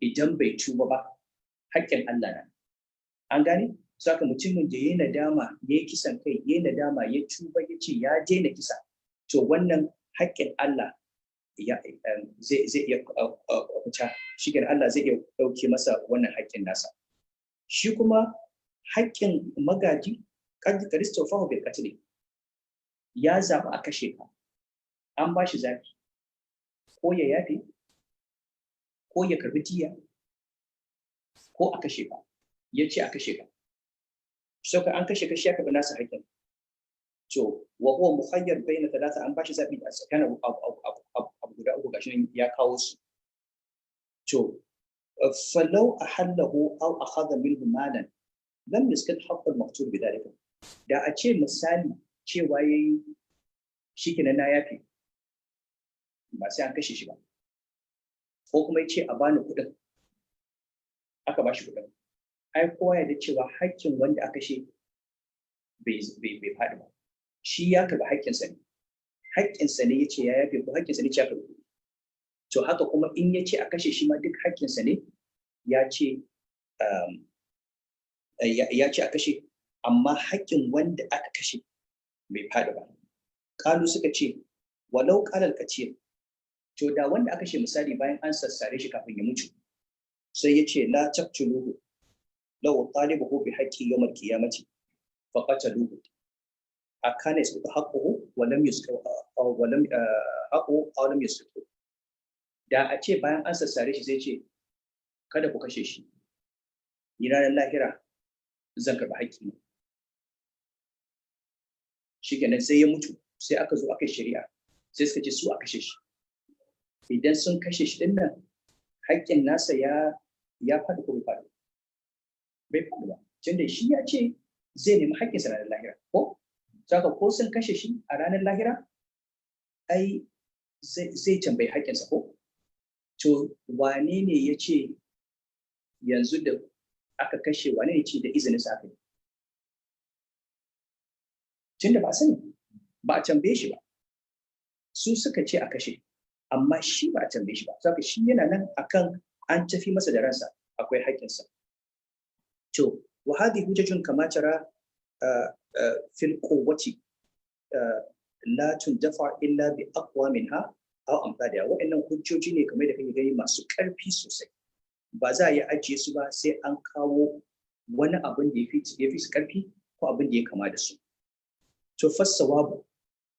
idan bai tuba ba, haƙƙin Allah na. An gane? Saka mutumin da ya nadama, ya yi kisan kai, ya nadama, ya tuba, ya ce ya daina kisa. To wannan haƙƙin Allah zai iya fita. Shi Allah zai iya ɗauke masa wannan haƙƙin nasa. Shi kuma haƙƙin magaji, Christopher bil qatl, ya zaɓi a kashe ka. An ba shi zaɓi. Ko ya yafe, ko ya karbi diya, ko a kashe ka. Ya ce a kashe ka. Sau an kashe ka, shi ya karɓi nasa haƙƙin. To, wa huwa mukhayyar bayna thalatha, an ba shi zaɓi a tsakanin abu guda uku, gashi nan ya kawo su. To, falau ahallahu aw akhadha minhu malan lam yasqit haqq al-maqtul bidhalika. Da a ce misali cewa yayi shikenan na yafe, ba sai an kashe shi ba, ko kuma ya ce a bani kuɗin, aka bashi kuɗin, ai kowa ya da cewa haƙƙin wanda aka kashe bai faɗi ba. Shi ya karɓi haƙƙinsa ne, haƙƙinsa ne ya ce ya yafe, ko haƙƙinsa ne ya ce ya karɓi kuɗi. To haka kuma in ya ce a kashe shi ma, duk haƙƙinsa ne ya ce ya ce a kashe, amma haƙƙin wanda aka kashe bai faɗi ba. Kalu suka ce walau qalal qatil, to da wanda aka kashe misali bayan an sassare shi kafin ya mutu, sai ya ce la taqtuluhu law talibuhu bi haqqi yawm al-qiyamati fa qataluhu akana yasqutu haqquhu wa lam yasqutu wa lam haqquhu aw lam yasqutu. Da a ce bayan an sassare shi sai ce kada ku kashe shi, ni ranar lahira zan karɓi haƙƙi. Shikenan sai ya mutu, sai aka zo aka yi shari'a, sai suka ce su a kashe shi. Idan sun kashe shi din nan, haƙƙin nasa ya faɗi ko bai faɗi? Bai faɗi ba, tunda shi ya ce zai nemi haƙƙinsa ranar lahira. Ko saka ko sun kashe shi a ranar lahira, ai zai tambayi haƙƙinsa ko? To wane ne ya ce yanzu da aka kashe, wane ne ce da izinin sa aka yi? Tunda ba sani ba, a tambaye shi ba. Su suka ce a kashe, amma shi ba a tambaye shi ba. Saka shi yana nan akan an tafi masa da ransa, akwai haƙƙinsa. To wa hadhihi hujjatun kama tara fil quwwati la tundafa illa bi aqwa minha aw amthaliha. Wa'annan hujjoji ne kamar da kake gani masu ƙarfi sosai, ba za a yi ajiye su ba sai an kawo wani abin da ya fi su ƙarfi ko abin da ya kama da su. To fassawabu,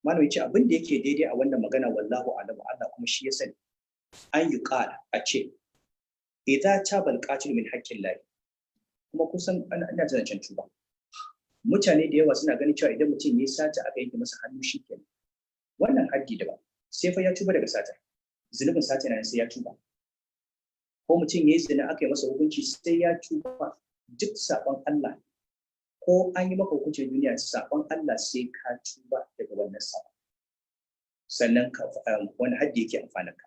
malami ce abin da yake daidai a wannan magana, wallahu a'lam, Allah kuma shi ya sani, an yi qala, a ce idza tabal qatil min haqqin lahi. Kuma kusan ana zancen tuba. Mutane da yawa suna ganin cewa idan mutum ya sata aka yanke masa hannu shikenan, wannan haddi daban, sai fa ya tuba daga sata, zunubin sata yana, sai ya tuba. Ko mutum ya yi zina aka yi masa hukunci, sai ya tuba. Duk sabon Allah, ko an yi maka hukuncin duniya, sabon Allah sai ka tuba daga wannan sabon, sannan ka wani haddi yake amfanin ka.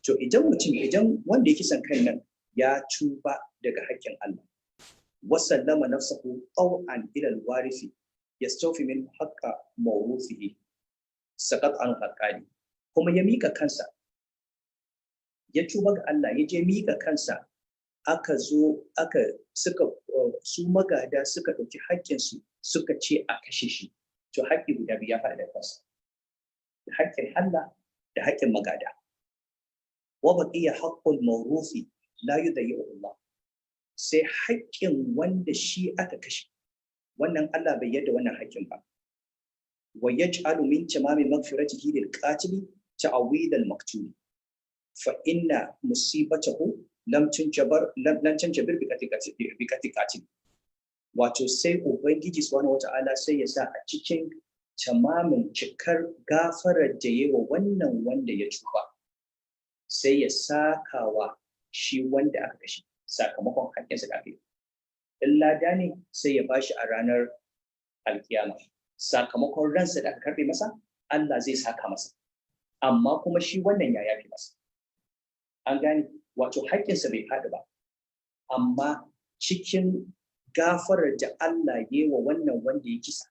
To idan mutum, idan wanda ya kisan kan nan ya tuba daga haƙƙin Allah, wasallama nafsahu taw'an ila alwarisi yastawfi min haqqa mawrufihi saqat an haqqani, kuma ya mika kansa, ya tuba ga Allah, ya je mika kansa, aka zo aka suka su magada suka ɗauki haƙƙinsu suka ce a kashe shi, to haƙƙi guda biyu ya faɗi da kansa, da haƙƙin Allah da haƙƙin magada. Wa baqiya haqqul mawrufi la yudayyi'u Allah, sai haƙƙin wanda shi aka kashe, wannan Allah bai yadda wannan haƙƙin ba. Wa yaj'alu min tamami maghfiratihi lil qatili ta'wid al maqtul fa inna musibatahu lam tunjabar lam tunjabir bi qatil. Wato sai Ubangiji subhanahu wata'ala sai ya sa a cikin tamamin cikar gafarar da yawa wannan wanda ya tuba, sai ya sakawa shi wanda aka kashe sakamakon haƙƙinsa da aka yi. In lada ne, sai ya bashi a ranar alkiyama. Sakamakon ransa da aka karɓe masa, Allah zai saka masa. Amma kuma shi wannan ya yafe masa. An gane, wato haƙƙinsa bai faɗi ba, amma cikin gafarar da Allah ya yi wa wannan wanda ya kisa,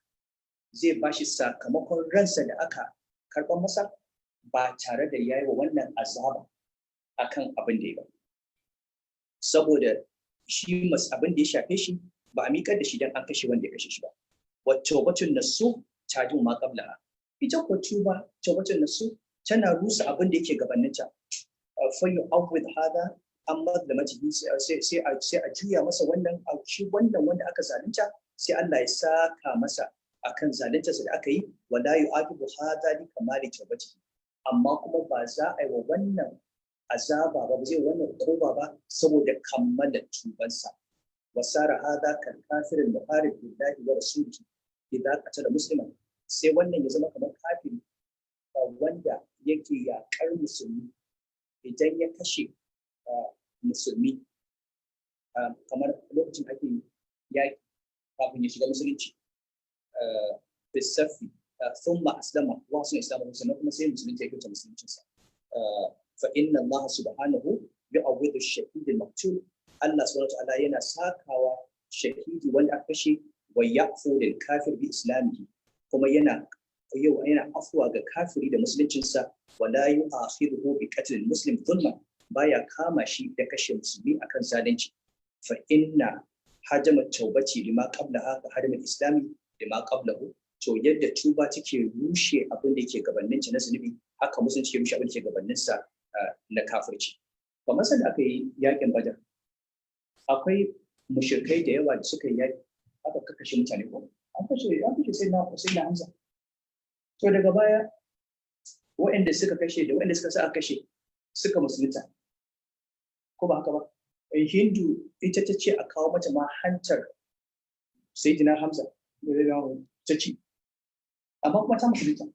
zai ba shi sakamakon ransa da aka karɓar masa ba tare da ya yi wa wannan azaba akan abin da ya ba. Saboda shi abin da ya shafe shi ba a miƙar da shi don an kashe wanda ya kashe shi ba. Wacce bacin nasu tajin ma qablaha. Ita ko tuba tawbatun nasu tana rusa abin da yake gabaninta. Fa yu'awwid hada an mazlamatihi, sai a juya masa wannan shi wannan wanda aka zalunta, sai Allah ya saka masa akan zaluntarsa da aka yi. Wala yu'aqibu hada li kamali tawbatihi, amma kuma ba za a yi wa wannan azaba ba, ba zai wannan hukuma ba saboda kammala tubansa. Wasara hada kal kafir al muharib billahi wa rasulihi idza qatala musliman, sai wannan ya zama kamar kafiri wanda yake yaƙar musulmi idan ya kashe musulmi, kamar lokacin ake yaƙi kafin ya shiga musulunci, bisafi thumma aslama wa sun islamu, sannan kuma sai musulunci ya kyauta musuluncinsa. Fa inna Allah subhanahu yu'awwidu ash-shahid al-maqtul, Allah subhanahu wa ta'ala yana sakawa shahidi wanda aka kashe, wa ya'fu lil kafir bi islamihi, kuma yana yau yana afuwa ga kafiri da musuluncinsa. Wala yu'akhiduhu bi qatl al-muslim dhulman, baya kama shi da kashe musulmi akan zalunci. Fa inna hajama tawbati lima qablaha ka hadama islami lima qablahu, to yadda tuba take rushe abin da yake gabanin ta na zunubi, haka musulunci ke rushe abin da yake gabanin sa na kafirci. Kamar sanda aka yi yakin Badar, akwai mushrikai da yawa da suka yi yaki, aka kakkashe mutane, ko an kashe sai na Hamza. To daga baya waɗanda suka kashe da waɗanda suka sa aka kashe suka musulunta, ko ba haka ba? Hindu ita ta ce a kawo mata ma hantar Sayyidina Hamza ta ci, amma kuma ta musulunta.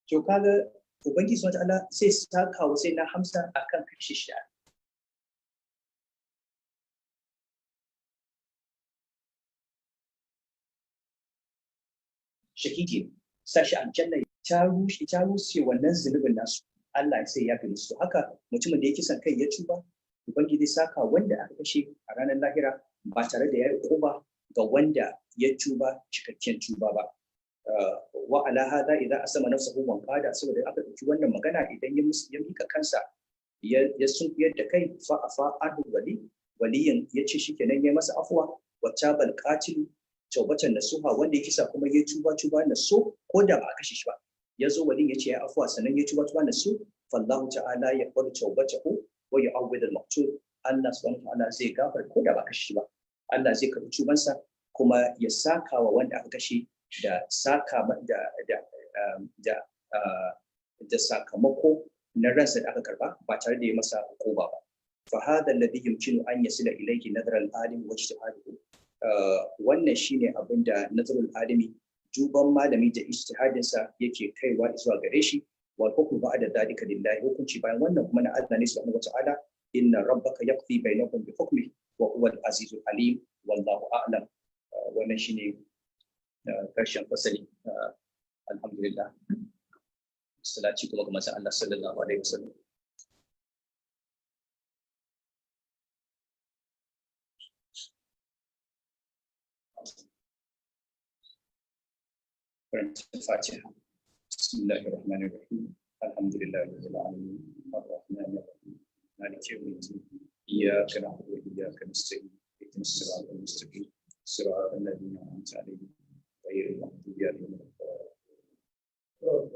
To kaga Ubangiji subhanahu ta'ala zai saka wa Sayyidina Hamza akan kashe shi da shahidi, sa shi aljanna, ta rushe wannan zunubin nasu, Allah ya sai ya fi musu. Haka mutumin da ya kisan kai ya tuba, Ubangiji saka wanda aka kashe a ranar lahira ba tare da ya yi ba ga wanda ya tuba cikakken tuba ba. Wa ala hada idan asama nafsahu wa qada, saboda aka dauki wannan magana, idan ya mika kansa, ya sunkuyar da kai, fa afa anhu wali, waliyin ya ce shikenan, ya masa afwa. Wa tabal qatil tawbatan nasuha, wanda ya kisa kuma ya tuba tuba nasu, ko da ba a kashe shi ba, ya zo walin ya ce ya afwa, sannan ya tuba tuba nasu, fallahu ta'ala ya qbalu tawbatahu wa yu'awwid al-maqtul, Allah subhanahu wa ta'ala zai gafar ko da ba kashe shi ba. Allah zai karɓi tubansa kuma ya saka wa wanda aka kashe da saka da sakamako na ransa da aka karba ba tare da ya masa hukuma ba. Fa hadha alladhi yumkinu an yasila ilayhi nadar al-alim wa ijtihaduhu, wannan shine abinda nazarul alimi, duban malami da ijtihadinsa yake kaiwa zuwa gare shi. Wal hukmu ba'da dhalika lillahi, hukunci bayan wannan kuma na Allah ne subhanahu wata'ala. Inna rabbaka yaqdi bainahum bi hukmihi wa huwa al-azizul alim, wallahu a'lam. Wannan shine karshen fasali. Alhamdulillah, salati kuma ga manzon Allah sallallahu alaihi wasallam. Fatiha. بسم الله الرحمن الرحيم. الحمد لله رب العالمين. الرحمن الرحيم. مالك يوم الدين. إياك نعبد وإياك نستعين. اهدنا الصراط المستقيم. صراط الذين أنعمت عليهم غير المغضوب عليهم ولا الضالين.